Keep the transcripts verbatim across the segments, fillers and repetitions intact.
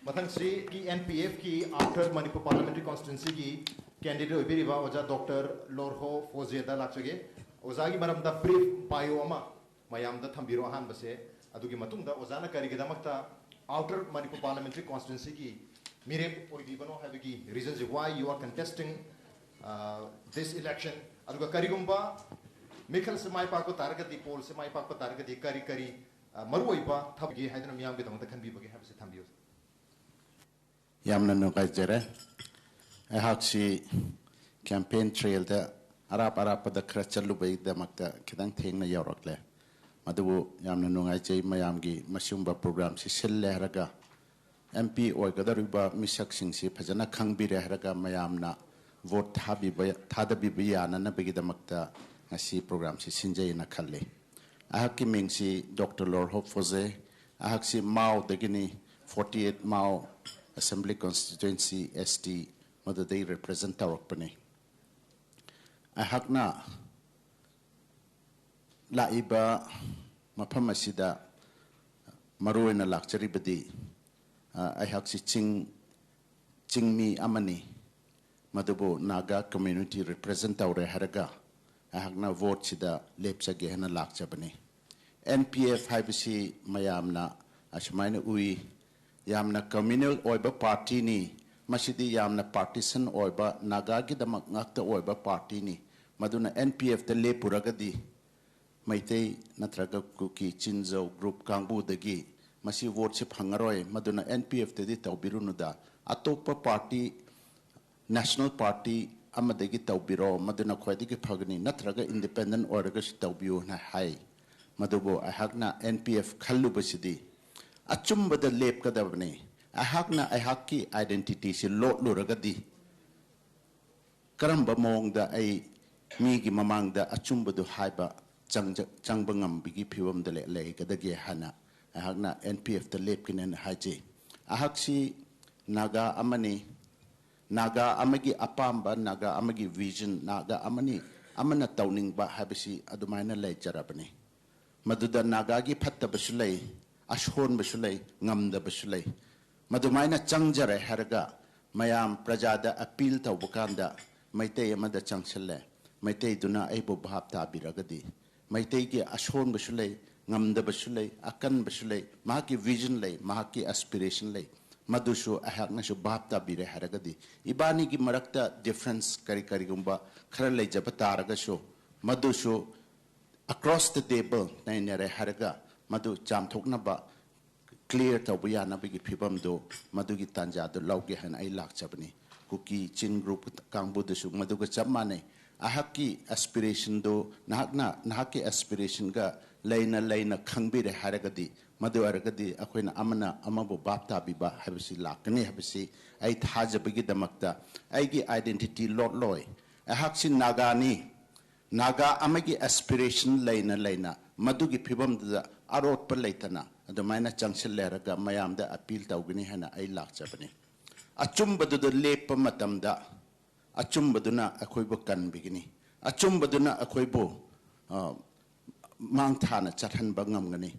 ꯃꯊꯪꯁꯤ N P ꯑꯦꯐꯀꯤ outer Manipur parliamentary ꯀꯣꯟꯁꯇꯤꯇ꯭ꯋꯦꯟꯁꯤꯒꯤ candidate ꯑꯣꯏꯕꯤꯔꯤꯕ ꯑꯣꯖꯥ ꯗꯣꯛꯇꯔ ꯂꯣꯔꯍꯣ ꯐꯣꯖꯦꯗ ꯂꯥꯛꯆꯒꯦ꯫ ꯑꯣꯖꯥꯒꯤ ꯃꯔꯝꯗ ꯕ꯭ꯔꯤꯐ ꯕꯥꯏꯑꯣ ꯑꯃ ꯃꯌꯥꯝꯗ ꯊꯝꯕꯤꯔꯣ꯫ ꯑꯍꯥꯟꯕꯁꯦ, ꯑꯗꯨꯒꯤ ꯃꯇꯨꯡꯗ ꯑꯣꯖꯥꯅ ꯀꯔꯤꯒꯤꯗꯃꯛꯇ ꯑꯥꯎꯇꯔ ꯃꯅꯤꯄꯨꯔ ꯄꯥꯔꯂꯤꯌꯥꯃꯦꯟꯇꯔꯤ ꯀꯣꯟꯁꯇꯤꯇ꯭ꯋꯦꯟꯁꯤꯒꯤ ꯃꯤꯔꯦꯞ ꯑꯣꯏꯕꯤꯕꯅꯣ ꯍꯥꯏꯕꯒꯤ reasons, why you are contesting this election, ꯑꯗꯨꯒ ꯀꯔꯤꯒꯨꯝꯕ ꯃꯤꯈꯜꯁꯦ ꯃꯥꯏ ꯄꯥꯛꯄ ꯇꯥꯔꯒꯗꯤ, ꯄꯣꯜꯁꯦ ꯃꯥꯏ ꯄꯥꯛꯄ ꯇꯥꯔꯒꯗꯤ ꯀꯔꯤ ꯀꯔꯤ ꯃꯔꯨꯑꯣꯏꯕ ꯊꯕꯛ ꯍꯥꯏꯗꯨꯅ ꯃꯤꯌꯥꯝꯒꯤꯗꯃꯛꯇ ꯈꯟꯕꯤꯕꯒꯦ ꯍꯥꯏꯕꯁꯤ ꯊꯝꯕꯤꯌꯨ꯫ ꯌꯥꯝꯅ ꯅꯨꯡꯉꯥꯏꯖꯔꯦ꯫ ꯑꯩꯍꯥꯛꯁꯤ campaign trailꯗ ꯑꯔꯥꯞ ꯑꯔꯥꯞꯄꯗ ꯈꯔ ꯆꯠꯂꯨꯕꯒꯤꯗꯃꯛꯇ ꯈꯤꯇꯪ ꯊꯦꯡꯅ ꯌꯧꯔꯛꯂꯦ꯫ ꯑꯗꯨꯕꯨ ꯌꯥꯝꯅ ꯅꯨꯡꯉꯥꯏꯖꯩ, ꯃꯌꯥꯝꯒꯤ ꯃꯁꯤꯒꯨꯝꯕ programꯁꯤ ꯁꯤꯜꯂꯦ ꯍꯥꯏꯔꯒ, ꯑꯦꯝ ꯄꯤ ꯑꯣꯏꯒꯗꯧꯔꯤꯕ ꯃꯤꯁꯛꯁꯤꯡꯁꯤ ꯐꯖꯅ ꯈꯪꯕꯤꯔꯦ ꯍꯥꯏꯔꯒ, ꯃꯌꯥꯝꯅ vote ꯊꯥꯕꯤꯕ, ꯊꯥꯗꯕꯤꯕ ꯌꯥꯅꯅꯕꯒꯤꯗꯃꯛꯇ ꯉꯁꯤ programꯁꯤ ꯁꯤꯟꯖꯩꯅ ꯈꯜꯂꯤ꯫ ꯑꯩꯍꯥꯛꯀꯤ ꯃꯤꯡꯁꯤ ꯗꯣꯛꯇꯔ ꯂꯣꯔꯍꯣꯞ ꯐꯣꯖꯦ꯫ ꯑꯩꯍꯥꯛꯁꯤ ꯃꯥꯎꯗꯒꯤꯅꯤ, forty eight ꯃꯥꯎ assembly constituency, S T, ꯃꯗꯨꯗꯩ represent ꯇꯧꯔꯛꯄꯅꯤ꯫ ꯑꯩꯍꯥꯛꯅ ꯂꯥꯛꯏꯕ ꯃꯐꯝ ꯑꯁꯤꯗ ꯃꯔꯨꯑꯣꯏꯅ ꯂꯥꯛꯆꯔꯤꯕꯗꯤ, ꯑ, ꯑꯩꯍꯥꯛꯁꯤ ꯆꯤꯡ, ꯆꯤꯡꯃꯤ ꯑꯃꯅꯤ꯫ ꯃꯗꯨꯕꯨ ꯅꯥꯒꯥ community represent ꯇꯧꯔꯦ ꯍꯥꯏꯔꯒ ꯑꯩꯍꯥꯛꯅ voteꯁꯤꯗ ꯂꯦꯞꯆꯒꯦ ꯍꯥꯏꯅ ꯂꯥꯛꯆꯕꯅꯤ꯫ ꯑꯦꯟ ꯄꯤ ꯑꯦꯐ ꯍꯥꯏꯕꯁꯤ ꯃꯌꯥꯝꯅ ꯑꯁꯨꯃꯥꯏꯅ ꯎꯏ, ꯌꯥꯝꯅ communal ꯑꯣꯏꯕ partyꯅꯤ, ꯃꯁꯤꯗꯤ ꯌꯥꯝꯅ partition ꯑꯣꯏꯕ, ꯅꯥꯒꯥꯒꯤꯗꯃꯛ ꯉꯥꯛꯇ ꯑꯣꯏꯕ partyꯅꯤ, ꯃꯗꯨꯅ ꯑꯦꯟ ꯄꯤ ꯑꯦꯐꯇ ꯂꯦꯞꯄꯨꯔꯒꯗꯤ ꯃꯩꯇꯩ ꯅꯠꯇ꯭ꯔꯒ ꯀꯨꯀꯤ, ꯆꯤꯟꯖꯧ group ꯀꯥꯡꯕꯨꯗꯒꯤ ꯃꯁꯤ voteꯁꯤ ꯐꯪꯉꯔꯣꯏ, ꯃꯗꯨꯅ ꯑꯦꯟ ꯄꯤ ꯑꯦꯐꯇꯗꯤ ꯇꯧꯕꯤꯔꯨꯅꯨꯗ, ꯑꯇꯣꯞꯄ party, national party ꯑꯃꯗꯒꯤ ꯇꯧꯕꯤꯔꯣ, ꯃꯗꯨꯅ ꯈ꯭ꯋꯥꯏꯗꯒꯤ ꯐꯒꯅꯤ, ꯅꯠꯇ꯭ꯔꯒ independent ꯑꯣꯏꯔꯒꯁꯨ ꯇꯧꯕꯤꯌꯨꯅ ꯍꯥꯏ꯫ ꯃꯗꯨꯕꯨ ꯑꯩꯍꯥꯛꯅ ꯑꯦꯟ ꯄꯤ ꯑꯦꯐ ꯈꯜꯂꯨꯕꯁꯤꯗꯤ ꯑꯆꯨꯝꯕꯗ ꯂꯦꯞꯀꯗꯕꯅꯤ꯫ ꯑꯩꯍꯥꯛꯅ ꯑꯩꯍꯥꯛꯀꯤ identityꯁꯤ ꯂꯣꯠꯂꯨꯔꯒꯗꯤ ꯀꯔꯝꯕ ꯃꯑꯣꯡꯗ ꯑꯩ ꯃꯤꯒꯤ ꯃꯃꯥꯡꯗ ꯑꯆꯨꯝꯕꯗꯨ ꯍꯥꯏꯕ ꯆꯪꯖ-, ꯆꯪꯕ ꯉꯝꯕꯒꯤ ꯐꯤꯕꯝꯗ ꯂꯩ-, ꯂꯩꯒꯗꯒꯦ ꯍꯥꯏꯅ ꯑꯩꯍꯥꯛꯅ ꯑꯦꯟ ꯄꯤ ꯑꯦꯐꯇ ꯂꯦꯞꯀꯅꯦꯅ ꯍꯥꯏꯖꯩ꯫ ꯑꯩꯍꯥꯛꯁꯤ ꯅꯥꯒꯥ ꯑꯃꯅꯤ, ꯅꯥꯒꯥ ꯑꯃꯒꯤ ꯑꯄꯥꯝꯕ, ꯅꯥꯒꯥ ꯑꯃꯒꯤ vision, ꯅꯥꯒꯥ ꯑꯃꯅꯤ, ꯑꯃꯅ ꯇꯧꯅꯤꯡꯕ ꯍꯥꯏꯕꯁꯤ ꯑꯗꯨꯃꯥꯏꯅ ꯂꯩꯖꯔꯕꯅꯤ꯫ ꯃꯗꯨꯗ ꯅꯥꯒꯥꯒꯤ ꯐꯠꯇꯕꯁꯨ ꯂꯩ, ꯑꯁꯣꯟꯕꯁꯨ ꯂꯩ, ꯉꯝꯗꯕꯁꯨ ꯂꯩ꯫ ꯃꯗꯨꯃꯥꯏꯅ ꯆꯪꯖꯔꯦ ꯍꯥꯏꯔꯒ ꯃꯌꯥꯝ ꯄ꯭ꯔꯖꯥꯗ ꯑꯄꯤꯜ ꯇꯧꯕ ꯀꯥꯟꯗ ꯃꯩꯇꯩ ꯑꯃꯗ ꯆꯪꯁꯤꯜꯂꯦ, ꯃꯩꯇꯩꯗꯨꯅ ꯑꯩꯕꯨ ꯚꯥꯞ ꯇꯥꯕꯤꯔꯒꯗꯤ, ꯃꯩꯇꯩꯒꯤ ꯑꯁꯣꯟꯕꯁꯨ ꯂꯩ, ꯉꯝꯗꯕꯁꯨ ꯂꯩ, ꯑꯀꯟꯕꯁꯨ ꯂꯩ, ꯃꯍꯥꯛꯀꯤ ꯚꯤꯖꯟ ꯂꯩ, ꯃꯍꯥꯛꯀꯤ ꯑꯦꯁꯄꯤꯔꯦꯁꯟ ꯂꯩ, ꯃꯗꯨꯁꯨ ꯑꯩꯍꯥꯛꯅꯁꯨ ꯚꯥꯞ ꯇꯥꯕꯤꯔꯦ ꯍꯥꯏꯔꯒꯗꯤ, ꯏꯕꯥꯅꯤꯒꯤ ꯃꯔꯛꯇ ꯗꯤꯐ꯭ꯔꯦꯟꯁ ꯀꯔꯤ ꯀꯔꯤꯒꯨꯝꯕ ꯈꯔ ꯂꯩꯖꯕ ꯇꯥꯔꯒꯁꯨ, ꯃꯗꯨꯁꯨ across the table ꯅꯩꯅꯔꯦ ꯍꯥꯏꯔꯒ ꯃꯗꯨ ꯆꯥꯝꯊꯣꯛꯅꯕ, ꯀ꯭ꯂꯤꯌꯥꯔ ꯇꯧꯕ ꯌꯥꯅꯕꯒꯤ ꯐꯤꯕꯝꯗꯨ, ꯃꯗꯨꯒꯤ ꯇꯥꯟꯖꯥꯗꯨ ꯂꯧꯒꯦ ꯍꯥꯏꯅ ꯑꯩ ꯂꯥꯛꯆꯕꯅꯤ꯫ ꯀꯨꯀꯤ ꯆꯤꯡ ꯒ꯭ꯔꯨꯞ ꯀꯥꯡꯕꯨꯗꯨꯁꯨ ꯃꯗꯨꯒ ꯆꯞ ꯃꯥꯟꯅꯩ꯫ ꯑꯩꯍꯥꯛꯀꯤ ꯑꯦꯁꯄꯤꯔꯦꯁꯟꯗꯨ, ꯅꯍꯥꯛꯅ ꯅꯍꯥꯛꯀꯤ ꯑꯦꯁꯄꯤꯔꯦꯁꯟꯒ ꯂꯩꯅ ꯂꯩꯅ ꯈꯪꯕꯤꯔꯦ ꯍꯥꯏꯔꯒꯗꯤ, ꯃꯗꯨ ꯑꯣꯏꯔꯒꯗꯤ ꯑꯩꯈꯣꯏꯅ ꯑꯃꯅ ꯑꯃꯕꯨ ꯚꯥꯞ ꯇꯥꯕꯤꯕ ꯍꯥꯏꯕꯁꯤ ꯂꯥꯛꯀꯅꯤ ꯍꯥꯏꯕꯁꯤ ꯑꯩ ꯊꯥꯖꯕꯒꯤꯗꯃꯛꯇ, ꯑꯩꯒꯤ ꯑꯥꯏꯗꯦꯟꯇꯤꯇꯤ ꯂꯣꯠꯂꯣꯏ꯫ ꯑꯩꯍꯥꯛꯁꯤ ꯅꯥꯒꯥꯅꯤ꯫ ꯅꯥꯒꯥ ꯑꯃꯒꯤ ꯑꯦꯁꯄꯤꯔꯦꯁꯟ ꯂꯩꯅ ꯂꯩꯅ ꯃꯗꯨꯒꯤ ꯐꯤꯕꯝꯗꯨꯗ ꯑꯔꯣꯠꯄ ꯂꯩꯇꯅ ꯑꯗꯨꯃꯥꯏꯅ ꯆꯪꯁꯤꯜꯂꯦꯔꯒ ꯃꯌꯥꯝꯗ ꯑꯄꯤꯜ ꯇꯧꯒꯅꯤ ꯍꯥꯏꯅ ꯑꯩ ꯂꯥꯛꯆꯕꯅꯤ꯫ ꯑꯆꯨꯝꯕꯗꯨꯗ ꯂꯦꯞꯄ ꯃꯇꯝꯗ ꯑꯆꯨꯝꯕꯗꯨꯅ ꯑꯩꯈꯣꯏꯕꯨ ꯀꯟꯕꯤꯒꯅꯤ, ꯑꯆꯨꯝꯕꯗꯨꯅ ꯑꯩꯈꯣꯏꯕꯨ, ꯑ, ꯃꯥꯡ ꯊꯥꯅ ꯆꯠꯍꯟꯕ ꯉꯝꯒꯅꯤ꯫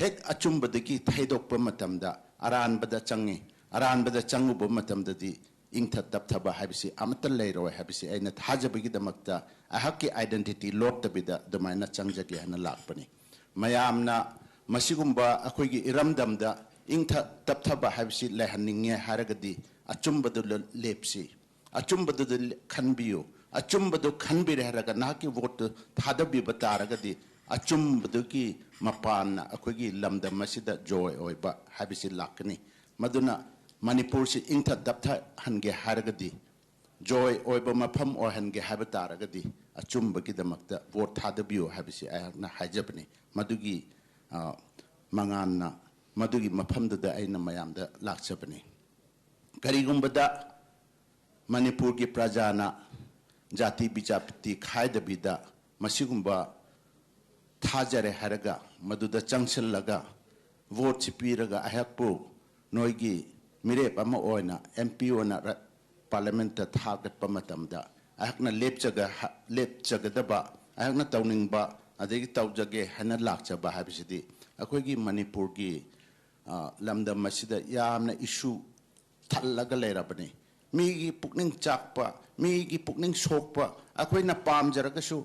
ꯍꯦꯛ ꯑꯆꯨꯝꯕꯗꯒꯤ ꯊꯩꯗꯣꯛꯄ ꯃꯇꯝꯗ ꯑꯔꯥꯟꯕꯗ ꯆꯪꯉꯤ, ꯑꯔꯥꯟꯕꯗ ꯆꯪꯉꯨꯕ ꯃꯇꯝꯗꯗꯤ ꯏꯪꯊ ꯇꯞꯊꯕ ꯍꯥꯏꯕꯁꯤ ꯑꯃꯠꯇ ꯂꯩꯔꯣꯏ ꯍꯥꯏꯕꯁꯤ ꯑꯩꯅ ꯊꯥꯖꯕꯒꯤꯗꯃꯛꯇ ꯑꯩꯍꯥꯛꯀꯤ ꯑꯥꯏꯗꯦꯟꯇꯤꯇꯤ ꯂꯣꯠꯇꯕꯤꯗ ꯑꯗꯨꯃꯥꯏꯅ ꯆꯪꯖꯒꯦ ꯍꯥꯏꯅ ꯂꯥꯛꯄꯅꯤ꯫ ꯃꯌꯥꯝꯅ ꯃꯁꯤꯒꯨꯝꯕ ꯑꯩꯈꯣꯏꯒꯤ ꯏꯔꯝꯗꯝꯗ ꯏꯪꯊ ꯇꯞꯊꯕ ꯍꯥꯏꯕꯁꯤ ꯂꯩꯍꯟꯅꯤꯡꯉꯦ ꯍꯥꯏꯔꯒꯗꯤ ꯑꯆꯨꯝꯕꯗꯨ ꯂ-, ꯂꯦꯞꯁꯤ, ꯑꯆꯨꯝꯕꯗꯨꯗ ꯂ-, ꯈꯟꯕꯤꯌꯨ꯫ ꯑꯆꯨꯝꯕꯗꯨ ꯈꯟꯕꯤꯔꯦ ꯍꯥꯏꯔꯒ ꯅꯍꯥꯛꯀꯤ ꯚꯣꯠꯇꯨ ꯊꯥꯗꯕꯤꯕ ꯇꯥꯔꯒꯗꯤ ꯑꯆꯨꯝꯕꯗꯨꯒꯤ ꯃꯄꯥꯟꯅ ꯑꯩꯈꯣꯏꯒꯤ ꯂꯝꯗꯝ ꯑꯁꯤꯗ ꯖꯣꯏ ꯑꯣꯏꯕ ꯍꯥꯏꯕꯁꯤ ꯂꯥꯛꯀꯅꯤ꯫ ꯃꯗꯨꯅ ꯃꯅꯤꯄꯨꯔꯁꯤ ꯏꯪꯊ ꯇꯞꯊꯍꯟꯒꯦ ꯍꯥꯏꯔꯒꯗꯤ, ꯖꯣꯏ ꯑꯣꯏꯕ ꯃꯐꯝ ꯑꯣꯏꯍꯟꯒꯦ ꯍꯥꯏꯕ ꯇꯥꯔꯒꯗꯤ ꯑꯆꯨꯝꯕꯒꯤꯗꯃꯛꯇ ꯚꯣꯠ ꯊꯥꯗꯕꯤꯌꯨ ꯍꯥꯏꯕꯁꯤ ꯑꯩꯍꯥꯛꯅ ꯍꯥꯏꯖꯕꯅꯤ꯫ ꯃꯗꯨꯒꯤ, ꯑ, ꯃꯉꯥꯜꯅ, ꯃꯗꯨꯒꯤ ꯃꯐꯝꯗꯨꯗ ꯑꯩꯅ ꯃꯌꯥꯝꯗ ꯂꯥꯛꯆꯕꯅꯤ꯫ ꯀꯔꯤꯒꯨꯝꯕꯗ ꯃꯅꯤꯄꯨꯔꯒꯤ ꯄ꯭ꯔꯖꯥꯅ ꯖꯥꯇꯤ ꯕꯤꯖꯥꯇꯤ ꯈꯥꯏꯗꯕꯤꯗ ꯃꯁꯤꯒꯨꯝꯕ ꯊꯥꯖꯔꯦ ꯍꯥꯏꯔꯒ ꯃꯗꯨꯗ ꯆꯪꯁꯤꯜꯂꯒ ꯚꯣꯠꯁꯤ ꯄꯤꯔꯒ ꯑꯩꯍꯥꯛꯄꯨ ꯅꯣꯏꯒꯤ ꯃꯤꯔꯦꯞ ꯑꯃ ꯑꯣꯏꯅ ꯑꯦꯝ ꯄꯤ ꯑꯣꯏꯅ ꯔ-, ꯄꯥꯔꯂꯤꯌꯥꯃꯦꯟꯠꯇ ꯊꯥꯒꯠꯄ ꯃꯇꯝꯗ ꯑꯩꯍꯥꯛꯅ ꯂꯦꯞꯆꯒ-, ꯍ-, ꯂꯦꯞꯆꯒꯗꯕ, ꯑꯩꯍꯥꯛꯅ ꯇꯧꯅꯤꯡꯕ ꯑꯗꯒꯤ ꯇꯧꯖꯒꯦ ꯍꯥꯏꯅ ꯂꯥꯛꯆꯕ ꯍꯥꯏꯕꯁꯤꯗꯤ ꯑꯩꯈꯣꯏꯒꯤ ꯃꯅꯤꯄꯨꯔꯒꯤ ꯑ, ꯂꯝꯗꯝ ꯑꯁꯤꯗ ꯌꯥꯝꯅ ꯏꯁꯨ ꯊꯜꯂꯒ ꯂꯩꯔꯕꯅꯤ꯫ ꯃꯤꯒꯤ ꯄꯨꯛꯅꯤꯡ ꯆꯥꯛꯄ, ꯃꯤꯒꯤ ꯄꯨꯛꯅꯤꯡ ꯁꯣꯛꯄ, ꯑꯩꯈꯣꯏꯅ ꯄꯥꯝꯖꯔꯒꯁꯨ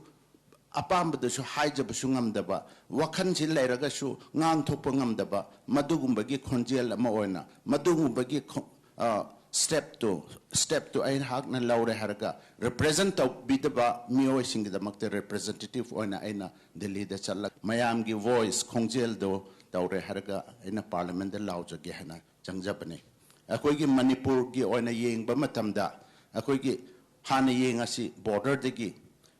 ꯑꯄꯥꯝꯕꯗꯨꯁꯨ ꯍꯥꯏꯖꯕꯁꯨ ꯉꯝꯗꯕ, ꯋꯥꯈꯜꯁꯤ ꯂꯩꯔꯒꯁꯨ ꯉꯥꯡꯊꯣꯛꯄ ꯉꯝꯗꯕ, ꯃꯗꯨꯒꯨꯝꯕꯒꯤ ꯈꯣꯟꯖꯦꯜ ꯑꯃ ꯑꯣꯏꯅ, ꯃꯗꯨꯒꯨꯝꯕꯒꯤ ꯈꯣ-, ꯑ, ꯁ꯭ꯇꯦꯞꯇꯨ, ꯁ꯭ꯇꯦꯞꯇꯨ ꯑꯩꯍꯥꯛꯅ ꯂꯧꯔꯦ ꯍꯥꯏꯔꯒ, ꯔꯤꯄ꯭ꯔꯖꯦꯟ ꯇꯧꯕꯤꯗꯕ ꯃꯤꯑꯣꯏꯁꯤꯡꯒꯤꯗꯃꯛꯇ ꯔꯤꯄ꯭ꯔꯖꯦꯟꯇꯦꯇꯤꯚ ꯑꯣꯏꯅ ꯑꯩꯅ ꯗꯤꯜꯂꯤꯗ ꯆꯠꯂꯒ ꯃꯌꯥꯝꯒꯤ ꯚꯣꯏꯁ, ꯈꯣꯡꯖꯦꯜꯗꯣ ꯇꯧꯔꯦ ꯍꯥꯏꯔꯒ ꯑꯩꯅ ꯄꯥꯔꯂꯤꯌꯥꯃꯦꯟꯗ ꯂꯥꯎꯖꯒꯦ ꯍꯥꯏꯅ ꯆꯪꯖꯕꯅꯤ꯫ ꯑꯩꯈꯣꯏꯒꯤ ꯃꯅꯤꯄꯨꯔꯒꯤ ꯑꯣꯏꯅ ꯌꯦꯡꯕ ꯃꯇꯝꯗ, ꯑꯩꯈꯣꯏꯒꯤ ꯍꯥꯟꯅ ꯌꯦꯡꯉꯁꯤ ꯕꯣꯔꯗꯔꯗꯒꯤ꯫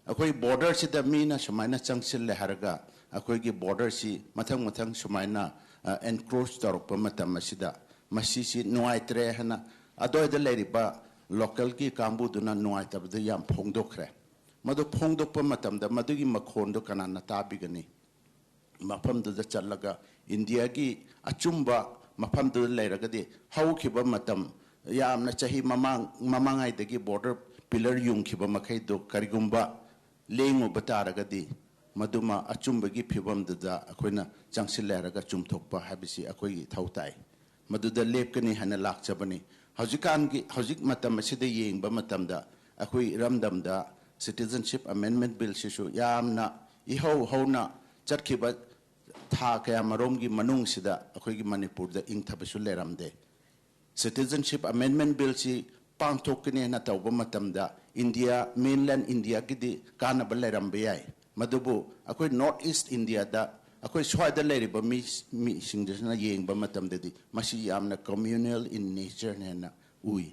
ꯑꯩꯈꯣꯏ ꯕꯣꯔꯗꯔꯁꯤꯗ ꯃꯤꯅ ꯁꯨꯃꯥꯏꯅ ꯆꯪꯁꯤꯜꯂꯦ ꯍꯥꯏꯔꯒ, ꯑꯩꯈꯣꯏꯒꯤ ꯕꯣꯔꯗꯔꯁꯤ ꯃꯊꯪ ꯃꯊꯪ ꯁꯨꯃꯥꯏꯅ, ꯑ, ꯑꯦꯟꯀ꯭ꯔꯣꯆ ꯇꯧꯔꯛꯄ ꯃꯇꯝ ꯑꯁꯤꯗ, ꯃꯁꯤꯁꯤ ꯅꯨꯡꯉꯥꯏꯇ꯭ꯔꯦ ꯍꯥꯏꯅ ꯑꯗ꯭ꯋꯥꯏꯗ ꯂꯩꯔꯤꯕ ꯂꯣꯀꯦꯜꯒꯤ ꯀꯥꯡꯕꯨꯗꯨꯅ ꯅꯨꯡꯉꯥꯏꯇꯕꯗꯨ ꯌꯥꯝ ꯐꯣꯡꯗꯣꯛꯈ꯭ꯔꯦ꯫ ꯃꯗꯨ ꯐꯣꯡꯗꯣꯛꯄ ꯃꯇꯝꯗ ꯃꯗꯨꯒꯤ ꯃꯈꯣꯟꯗꯨ ꯀꯅꯥꯅ ꯇꯥꯕꯤꯒꯅꯤ? ꯃꯐꯝꯗꯨꯗ ꯆꯠꯂꯒ ꯏꯟꯗꯤꯌꯥꯒꯤ ꯑꯆꯨꯝꯕ ꯃꯐꯝꯗꯨꯗ ꯂꯩꯔꯒꯗꯤ, ꯍꯧꯈꯤꯕ ꯃꯇꯝ, ꯌꯥꯝꯅ ꯆꯍꯤ ꯃꯃꯥꯡ, ꯃꯃꯥꯡꯉꯩꯗꯒꯤ ꯕꯣꯔꯗꯔ ꯄꯤꯂꯔ ꯌꯨꯡꯈꯤꯕ ꯃꯈꯩꯗꯨ ꯀꯔꯤꯒꯨꯝꯕ ꯂꯦꯡꯉꯨꯕ ꯇꯥꯔꯒꯗꯤ, ꯃꯗꯨꯃ ꯑꯆꯨꯝꯕꯒꯤ ꯐꯤꯕꯝꯗꯨꯗ ꯑꯩꯈꯣꯏꯅ ꯆꯪꯁꯤꯜꯂꯦ ꯍꯥꯏꯔꯒ ꯆꯨꯝꯊꯣꯛꯄ ꯍꯥꯏꯕꯁꯤ ꯑꯩꯈꯣꯏꯒꯤ ꯏꯊꯧ ꯇꯥꯏ꯫ ꯃꯗꯨꯗ ꯂꯦꯞꯀꯅꯤ ꯍꯥꯏꯅ ꯂꯥꯛꯆꯕꯅꯤ꯫ ꯍꯧꯖꯤꯛꯀꯥꯟꯒꯤ, ꯍꯧꯖꯤꯛ ꯃꯇꯝ ꯑꯁꯤꯗ ꯌꯦꯡꯕ ꯃꯇꯝꯗ, ꯑꯩꯈꯣꯏ ꯏꯔꯝꯗꯝꯗ Citizenship Amendment Bill ꯁꯤꯁꯨ ꯌꯥꯝꯅ ꯏꯍꯧ ꯍꯧꯅ ꯆꯠꯈꯤꯕ ꯊꯥ ꯀꯌꯥ ꯃꯔꯣꯝꯒꯤ ꯃꯅꯨꯡꯁꯤꯗ ꯑꯩꯈꯣꯏꯒꯤ ꯃꯅꯤꯄꯨꯔꯗ ꯏꯪꯊꯕꯁꯨ ꯂꯩꯔꯝꯗꯦ꯫ Citizenship Amendment Bill ꯁꯤ ꯄꯥꯡꯊꯣꯛꯀꯅꯤ ꯍꯥꯏꯅ ꯇꯧꯕ ꯃꯇꯝꯗ ꯏꯟꯗꯤꯌꯥ, ꯃꯦꯟꯂꯦꯟ ꯏꯟꯗꯤꯌꯥꯒꯤꯗꯤ ꯀꯥꯟꯅꯕ ꯂꯩꯔꯝꯕ ꯌꯥꯏ꯫ ꯃꯗꯨꯕꯨ ꯑꯩꯈꯣꯏ ꯅꯣꯔꯠ ꯏꯁ ꯏꯟꯗꯤꯌꯥꯗ, ꯑꯩꯈꯣꯏ ꯁ꯭ꯋꯥꯏꯗ ꯂꯩꯔꯤꯕ ꯃꯤ, ꯃꯤꯁꯤꯡꯗꯨꯁꯤꯅ ꯌꯦꯡꯕ ꯃꯇꯝꯗꯗꯤ ꯃꯁꯤ ꯌꯥꯝꯅ communal in nature ꯅꯦꯅ ꯎꯏ꯫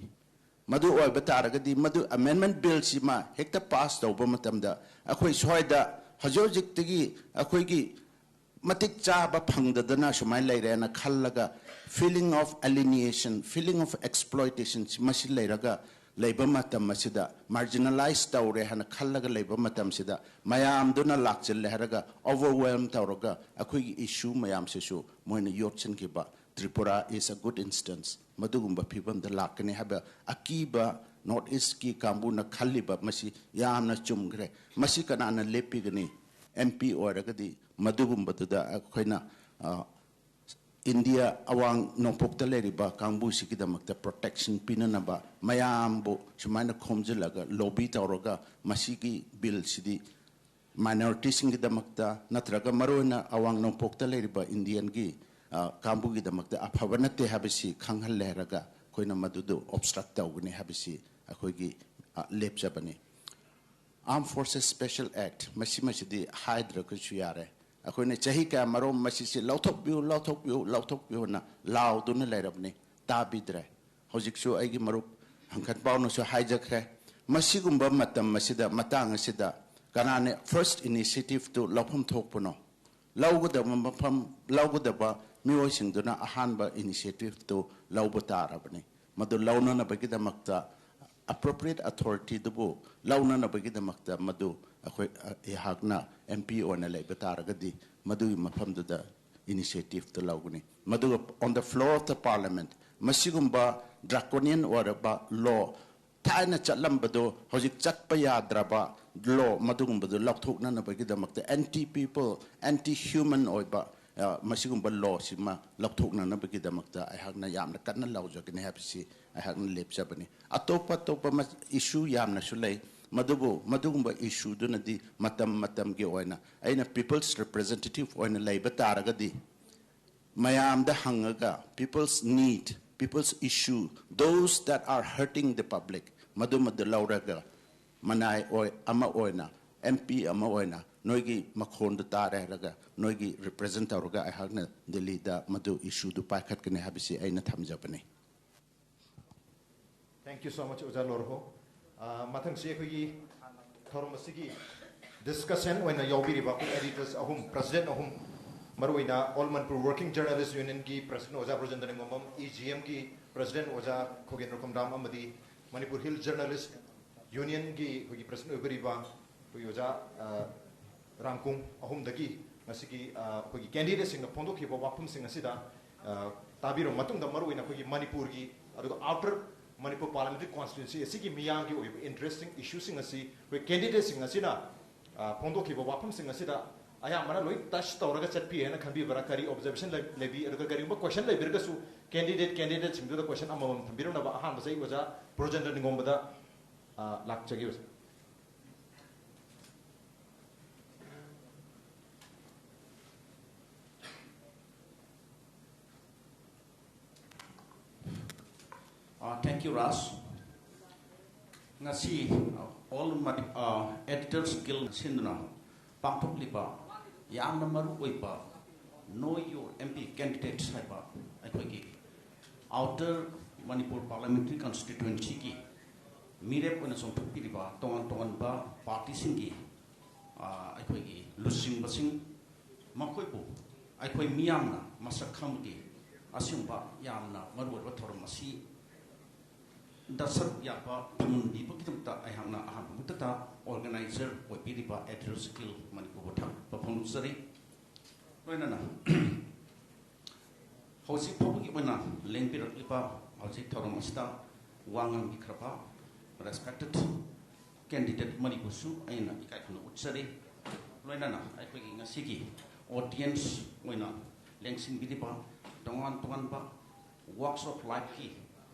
ꯃꯗꯨ ꯑꯣꯏꯕ ꯇꯥꯔꯒꯗꯤ, ꯃꯗꯨ Amendment Bill ꯁꯤꯃ ꯍꯦꯛꯇ ꯄꯥꯁ ꯇꯧꯕ ꯃꯇꯝꯗ, ꯑꯩꯈꯣꯏ ꯁ꯭ꯋꯥꯏꯗ ꯍꯧꯖꯤꯛ ꯍꯧꯖꯤꯛꯇꯒꯤ ꯑꯩꯈꯣꯏꯒꯤ ꯃꯇꯤꯛ ꯆꯥꯕ ꯐꯪꯗꯗꯅ ꯁꯨꯃꯥꯏꯅ ꯂꯩꯔꯦꯅ ꯈꯜꯂꯒ, feeling of alienation, feeling of exploitation ꯁꯤ ꯃꯁꯤ ꯂꯩꯔꯒ ꯂꯩꯕ ꯃꯇꯝ ꯑꯁꯤꯗ, marginalize ꯇꯧꯔꯦ ꯍꯥꯏꯅ ꯈꯜꯂꯒ ꯂꯩꯕ ꯃꯇꯝꯁꯤꯗ, ꯃꯌꯥꯝꯗꯨꯅ ꯂꯥꯛꯆꯤꯜꯂꯦ ꯍꯥꯏꯔꯒ overwhelm ꯇꯧꯔꯒ ꯑꯩꯈꯣꯏꯒꯤ issue ꯃꯌꯥꯝꯁꯤꯁꯨ ꯃꯣꯏꯅ ꯌꯣꯠꯁꯤꯟꯈꯤꯕ, Tripura is a good instance꯫ ꯃꯗꯨꯒꯨꯝꯕ ꯐꯤꯕꯝꯗ ꯂꯥꯛꯀꯅꯤ ꯍꯥꯏꯕ ꯑꯀꯤꯕ ꯅꯣꯔꯠ ꯏꯁꯀꯤ ꯀꯥꯡꯕꯨꯅ ꯈꯜꯂꯤꯕ, ꯃꯁꯤ ꯌꯥꯝꯅ ꯆꯨꯝꯈ꯭ꯔꯦ꯫ ꯃꯁꯤ ꯀꯅꯥꯅ ꯂꯦꯞꯄꯤꯒꯅꯤ? ꯑꯦꯝ ꯄꯤ ꯑꯣꯏꯔꯒꯗꯤ ꯃꯗꯨꯒꯨꯝꯕꯗꯨꯗ ꯑꯩꯈꯣꯏꯅ, ꯑ, ꯏꯟꯗꯤꯌꯥ ꯑꯋꯥꯡ ꯅꯣꯡꯄꯣꯛꯇ ꯂꯩꯔꯤꯕ ꯀꯥꯡꯕꯨꯁꯤꯒꯤꯗꯃꯛꯇ ꯄ꯭ꯔꯣꯇꯦꯛꯁꯟ ꯄꯤꯅꯅꯕ ꯃꯌꯥꯝꯕꯨ ꯁꯨꯃꯥꯏꯅ ꯈꯣꯝꯖꯤꯜꯂꯒ ꯂꯣꯕꯤ ꯇꯧꯔꯒ ꯃꯁꯤꯒꯤ ꯕꯤꯜꯁꯤꯗꯤ ꯃꯥꯏꯅꯣꯔꯤꯇꯤꯁꯤꯡꯒꯤꯗꯃꯛꯇ ꯅꯠꯇ꯭ꯔꯒ ꯃꯔꯨꯑꯣꯏꯅ ꯑꯋꯥꯡ ꯅꯣꯡꯄꯣꯛꯇ ꯂꯩꯔꯤꯕ ꯏꯟꯗꯤꯌꯟꯒꯤ ꯀꯥꯡꯕꯨꯒꯤꯗꯃꯛꯇ ꯑꯐꯕ ꯅꯠꯇꯦ ꯍꯥꯏꯕꯁꯤ ꯈꯪꯍꯜꯂꯦ ꯍꯥꯏꯔꯒ ꯑꯩꯈꯣꯏꯅ ꯃꯗꯨꯗꯨ ꯑꯣꯕꯁꯇ꯭ꯔꯛ ꯇꯧꯒꯅꯤ ꯍꯥꯏꯕꯁꯤ ꯑꯩꯈꯣꯏꯒꯤ ꯂꯦꯞꯆꯕꯅꯤ꯫ Armed Forces Special Act ꯃꯁꯤꯃꯁꯤꯗꯤ ꯍꯥꯏꯗ꯭ꯔꯒꯁꯨ ꯌꯥꯔꯦ꯫ ꯑꯩꯈꯣꯏꯅ ꯆꯍꯤ ꯀꯌꯥ ꯃꯔꯣꯝ ꯃꯁꯤꯁꯤ ꯂꯧꯊꯣꯛꯄꯤꯌꯨ, ꯂꯧꯊꯣꯛꯄꯤꯌꯨ, ꯂꯧꯊꯣꯛꯄꯤꯌꯨꯅ ꯂꯥꯎꯗꯨꯅ ꯂꯩꯔꯕꯅꯤ, ꯇꯥꯕꯤꯗ꯭ꯔꯦ꯫ ꯍꯧꯖꯤꯛꯁꯨ ꯑꯩꯒꯤ ꯃꯔꯨꯞ ꯍꯪꯀꯠ ꯄꯥꯎꯅꯁꯨ ꯍꯥꯏꯖꯈ꯭ꯔꯦ꯫ ꯃꯁꯤꯒꯨꯝꯕ ꯃꯇꯝ ꯑꯁꯤꯗ, ꯃꯇꯥꯡ ꯑꯁꯤꯗ ꯀꯅꯥꯅ ꯐꯥꯔꯁ ꯏꯅꯤꯁꯤꯌꯦꯇꯤꯚꯇꯨ ꯂꯧꯐꯝ ꯊꯣꯛꯄꯅꯣ? ꯂꯧꯒꯗꯕ ꯃꯐꯝ, ꯂꯧꯒꯗꯕ ꯃꯤꯑꯣꯏꯁꯤꯡꯗꯨꯅ ꯑꯍꯥꯟꯕ ꯏꯅꯤꯁꯤꯌꯦꯇꯤꯚꯇꯨ ꯂꯧꯕ ꯇꯥꯔꯕꯅꯤ꯫ ꯃꯗꯨ ꯂꯧꯅꯅꯕꯒꯤꯗꯃꯛꯇ ꯑꯦꯄ꯭ꯔꯣꯄ꯭ꯔꯤꯌꯦꯠ ꯑꯊꯣꯔꯤꯇꯤꯗꯨꯕꯨ ꯂꯧꯅꯅꯕꯒꯤꯗꯃꯛꯇ ꯃꯗꯨ ꯑꯩꯈꯣꯏ, ꯑꯩꯍꯥꯛꯅ ꯑꯦꯝ ꯄꯤ ꯑꯣꯏꯅ ꯂꯩꯕ ꯇꯥꯔꯒꯗꯤ ꯃꯗꯨꯒꯤ ꯃꯐꯝꯗꯨꯗ ꯏꯅꯤꯁꯤꯌꯦꯇꯤꯚꯇꯨ ꯂꯧꯒꯅꯤ꯫ ꯃꯗꯨꯒ on the floor of the parliament ꯃꯁꯤꯒꯨꯝꯕ ꯗ꯭ꯔꯥꯀꯣꯅꯤꯌꯟ ꯑꯣꯏꯔꯕ ꯂꯣ, ꯊꯥꯏꯅ ꯆꯠꯂꯝꯕꯗꯣ ꯍꯧꯖꯤꯛ ꯆꯠꯄ ꯌꯥꯗ꯭ꯔꯕ ꯂꯣ, ꯃꯗꯨꯒꯨꯝꯕꯗꯨ ꯂꯧꯊꯣꯛꯅꯅꯕꯒꯤꯗꯃꯛꯇ ꯑꯦꯟꯇꯤ ꯄꯤꯄꯜ, ꯑꯦꯟꯇꯤ ꯍ꯭ꯌꯨꯃꯟ ꯑꯣꯏꯕ, ꯑ, ꯃꯁꯤꯒꯨꯝꯕ ꯂꯣꯁꯤꯃ ꯂꯧꯊꯣꯛꯅꯅꯕꯒꯤꯗꯃꯛꯇ ꯑꯩꯍꯥꯛꯅ ꯌꯥꯝꯅ ꯀꯟꯅ ꯂꯥꯎꯖꯒꯅꯤ ꯍꯥꯏꯕꯁꯤ ꯑꯩꯍꯥꯛꯅ ꯂꯦꯞꯆꯕꯅꯤ꯫ ꯑꯇꯣꯞꯄ ꯑꯇꯣꯞꯄ ꯃ-, ꯏꯁꯨ ꯌꯥꯝꯅꯁꯨ ꯂꯩ, ꯃꯗꯨꯕꯨ ꯃꯗꯨꯒꯨꯝꯕ ꯏꯁꯨꯗꯨꯅꯗꯤ ꯃꯇꯝ ꯃꯇꯝꯒꯤ ꯑꯣꯏꯅ ꯑꯩꯅ ꯄꯤꯄꯜꯁ ꯔꯤꯄ꯭ꯔꯖꯦꯟꯇꯦꯇꯤꯚ ꯑꯣꯏꯅ ꯂꯩꯕ ꯇꯥꯔꯒꯗꯤ ꯃꯌꯥꯝꯗ ꯍꯪꯉꯒ people's need, people's issue, those that are hurting the public, ꯃꯗꯨꯃꯗꯨ ꯂꯧꯔꯒ ꯃꯅꯥꯏ ꯑꯣꯏ-, ꯑꯃ ꯑꯣꯏꯅ, ꯑꯦꯝ ꯄꯤ ꯑꯃ ꯑꯣꯏꯅ ꯅꯣꯏꯒꯤ ꯃꯈꯣꯟꯗꯨ ꯇꯥꯔꯦ ꯍꯥꯏꯔꯒ ꯅꯣꯏꯒꯤ ꯔꯤꯄ꯭ꯔꯖꯦꯟ ꯇꯧꯔꯒ ꯑꯩꯍꯥꯛꯅ ꯗꯤꯜꯂꯤꯗ ꯃꯗꯨ ꯏꯁꯨꯗꯨ ꯄꯥꯏꯈꯠꯀꯅꯤ ꯍꯥꯏꯕꯁꯤ ꯑꯩꯅ ꯊꯝꯖꯕꯅꯤ꯫ Thank you so much, ꯑꯣꯖꯥ ꯂꯣꯔꯍꯣ꯫ ꯑ, ꯃꯊꯪꯁꯤ ꯑꯩꯈꯣꯏꯒꯤ ꯊꯧꯔꯝ ꯑꯁꯤꯒꯤ ꯗꯤꯁꯀꯁꯟ ꯑꯣꯏꯅ ꯌꯥꯎꯕꯤꯔꯤꯕ ꯑꯩꯈꯣꯏ ꯑꯦꯗꯤꯇꯔꯁ ꯑꯍꯨꯝ, ꯄ꯭ꯔꯁꯤꯗꯦꯟꯠ ꯑꯍꯨꯝ, ꯃꯔꯨꯑꯣꯏꯅ All Manipur Working Journalist Unionꯒꯤ ꯄ꯭ꯔꯁꯤꯗꯦꯟꯠ ꯑꯣꯖꯥ ꯕ꯭ꯔꯖꯦꯟꯗ꯭ꯔ ꯅꯤꯡꯉꯣꯝꯕꯝ, ꯏ ꯖꯤ ꯑꯦꯝꯒꯤ ꯄ꯭ꯔꯁꯤꯗꯦꯟꯠ ꯑꯣꯖꯥ ꯈꯣꯒꯦꯟꯗ꯭ꯔ ꯈꯨꯝꯗ꯭ꯔꯥꯝ ꯑꯃꯗꯤ Manipur Hill Journalist Unionꯒꯤ ꯑꯩꯈꯣꯏꯒꯤ ꯄ꯭ꯔꯁꯤꯗꯦꯟꯠ ꯑꯣꯏꯕꯤꯔꯤꯕ ꯑꯩꯈꯣꯏꯒꯤ ꯑꯣꯖꯥ, ꯑ, ꯔꯥꯝꯀꯨꯡ ꯑꯍꯨꯝꯗꯒꯤ ꯉꯁꯤꯒꯤ, ꯑ, ꯑꯩꯈꯣꯏꯒꯤ ꯀꯦꯟꯗꯤꯗꯦꯠꯁꯤꯡꯅ ꯐꯣꯡꯗꯣꯛꯈꯤꯕ ꯋꯥꯐꯝꯁꯤꯡ ꯑꯁꯤꯗ, ꯑ, ꯇꯥꯕꯤꯔꯕ ꯃꯇꯨꯡꯗ ꯃꯔꯨꯑꯣꯏꯅ ꯑꯩꯈꯣꯏꯒꯤ ꯃꯅꯤꯄꯨꯔꯒꯤ ꯑꯗꯨꯒ ꯑꯥꯎꯇꯔ ꯃꯅꯤꯄꯨꯔ ꯄꯥꯔꯂꯤꯌꯥꯃꯦꯟꯇꯔꯤ ꯀꯣꯟꯁꯇꯤꯇ꯭ꯋꯦꯟꯁꯤ ꯑꯁꯤꯒꯤ ꯃꯤꯌꯥꯝꯒꯤ ꯑꯣꯏꯕ ꯏꯟꯇꯔꯦꯁꯁꯤꯡ, ꯏꯁꯨꯁꯤꯡ ꯑꯁꯤ ꯑꯩꯈꯣꯏ ꯀꯦꯟꯗꯤꯗꯦꯠꯁꯤꯡ ꯑꯁꯤꯅ, ꯑ, ꯐꯣꯡꯗꯣꯛꯈꯤꯕ ꯋꯥꯐꯝꯁꯤꯡ ꯑꯁꯤꯗ ꯑꯌꯥꯝꯕꯅ ꯂꯣꯏ ꯇꯆ ꯇꯧꯔꯒ ꯆꯠꯄꯤ ꯍꯥꯏꯅ ꯈꯟꯕꯤꯕ꯭ꯔꯥ? ꯀꯔꯤ ꯑꯣꯕꯖꯔꯕꯦꯁꯟ ꯂꯩ-, ꯂꯩꯕꯤ? ꯑꯗꯨꯒ ꯀꯔꯤꯒꯨꯝꯕ ꯀꯣꯏꯁꯟ ꯂꯩꯕꯤꯔꯒꯁꯨ ꯀꯦꯟꯗꯤꯗꯦꯠ, ꯀꯦꯟꯗꯤꯗꯦꯠꯁꯤꯡꯗꯨꯗ ꯀꯣꯏꯁꯟ ꯑꯃꯃꯝ ꯊꯝꯕꯤꯔꯝꯅꯕ ꯑꯍꯥꯟꯕꯁꯦ ꯑꯩ ꯑꯣꯖꯥ ꯄ꯭ꯔꯣꯖꯦꯟꯗ꯭ꯔ ꯅꯤꯉꯣꯝꯕꯗ, ꯑ, ꯂꯥꯛꯆꯒꯦ ꯑꯣꯖꯥ꯫ Uh, thank you, Raj. ꯉꯁꯤ, uh, All Mani-, uh, Editors Guild ꯁꯤꯟꯗꯨꯅ ꯄꯥꯡꯊꯣꯛꯂꯤꯕ ꯌꯥꯝꯅ ꯃꯔꯨ ꯑꯣꯏꯕ Know Your M P Candidates ꯍꯥꯏꯕ ꯑꯩꯈꯣꯏꯒꯤ Outer Manipur Parliamentary Constituencyꯒꯤ ꯃꯤꯔꯦꯞ ꯑꯣꯏꯅ ꯆꯣꯡꯊꯣꯛꯄꯤꯔꯤꯕ ꯇꯣꯉꯥꯟ ꯇꯣꯉꯥꯟꯕ ꯄꯥꯔꯇꯤꯁꯤꯡꯒꯤ, ꯑ, ꯑꯩꯈꯣꯏꯒꯤ ꯂꯨꯆꯤꯡꯕꯁꯤꯡ, ꯃꯈꯣꯏꯕꯨ ꯑꯩꯈꯣꯏ ꯃꯤꯌꯥꯝꯅ ꯃꯁꯛ ꯈꯪꯕꯒꯤ ꯑꯁꯤꯒꯨꯝꯕ ꯌꯥꯝꯅ ꯃꯔꯨꯑꯣꯏꯕ ꯊꯧꯔꯝ ꯑꯁꯤꯗ ꯁꯔꯨꯛ ꯌꯥꯕ ꯐꯪꯍꯟꯕꯤꯕꯒꯤꯗꯃꯛꯇ ꯑꯩꯍꯥꯛꯅ ꯑꯍꯥꯟꯕ ꯃꯛꯇꯗ organizer ꯑꯣꯏꯕꯤꯔꯤꯕ Editors Guild ꯃꯅꯤꯄꯨꯔꯕꯨ ꯊꯥꯒꯠꯄ ꯐꯣꯡꯗꯣꯛꯆꯔꯤ꯫ ꯂꯣꯏꯅꯅ ꯍꯧꯖꯤꯛ ꯐꯥꯎꯕꯒꯤ ꯑꯣꯏꯅ ꯂꯦꯡꯕꯤꯔꯛꯂꯤꯕ ꯍꯧꯖꯤꯛ ꯊꯧꯔꯝ ꯑꯁꯤꯗ ꯋꯥ ꯉꯥꯡꯕꯤꯈ꯭ꯔꯕ respected candidate ꯃꯔꯤꯕꯨꯁꯨ ꯑꯩꯅ ꯏꯀꯥꯏ ꯈꯨꯝꯅ ꯎꯠꯆꯔꯤ꯫ ꯂꯣꯏꯅꯅ ꯑꯩꯈꯣꯏꯒꯤ ꯉꯁꯤꯒꯤ audience ꯑꯣꯏꯅ ꯂꯦꯡꯁꯤꯟꯕꯤꯔꯤꯕ ꯇꯣꯉꯥꯟ ꯇꯣꯉꯥꯟꯕ walks of lifeꯀꯤ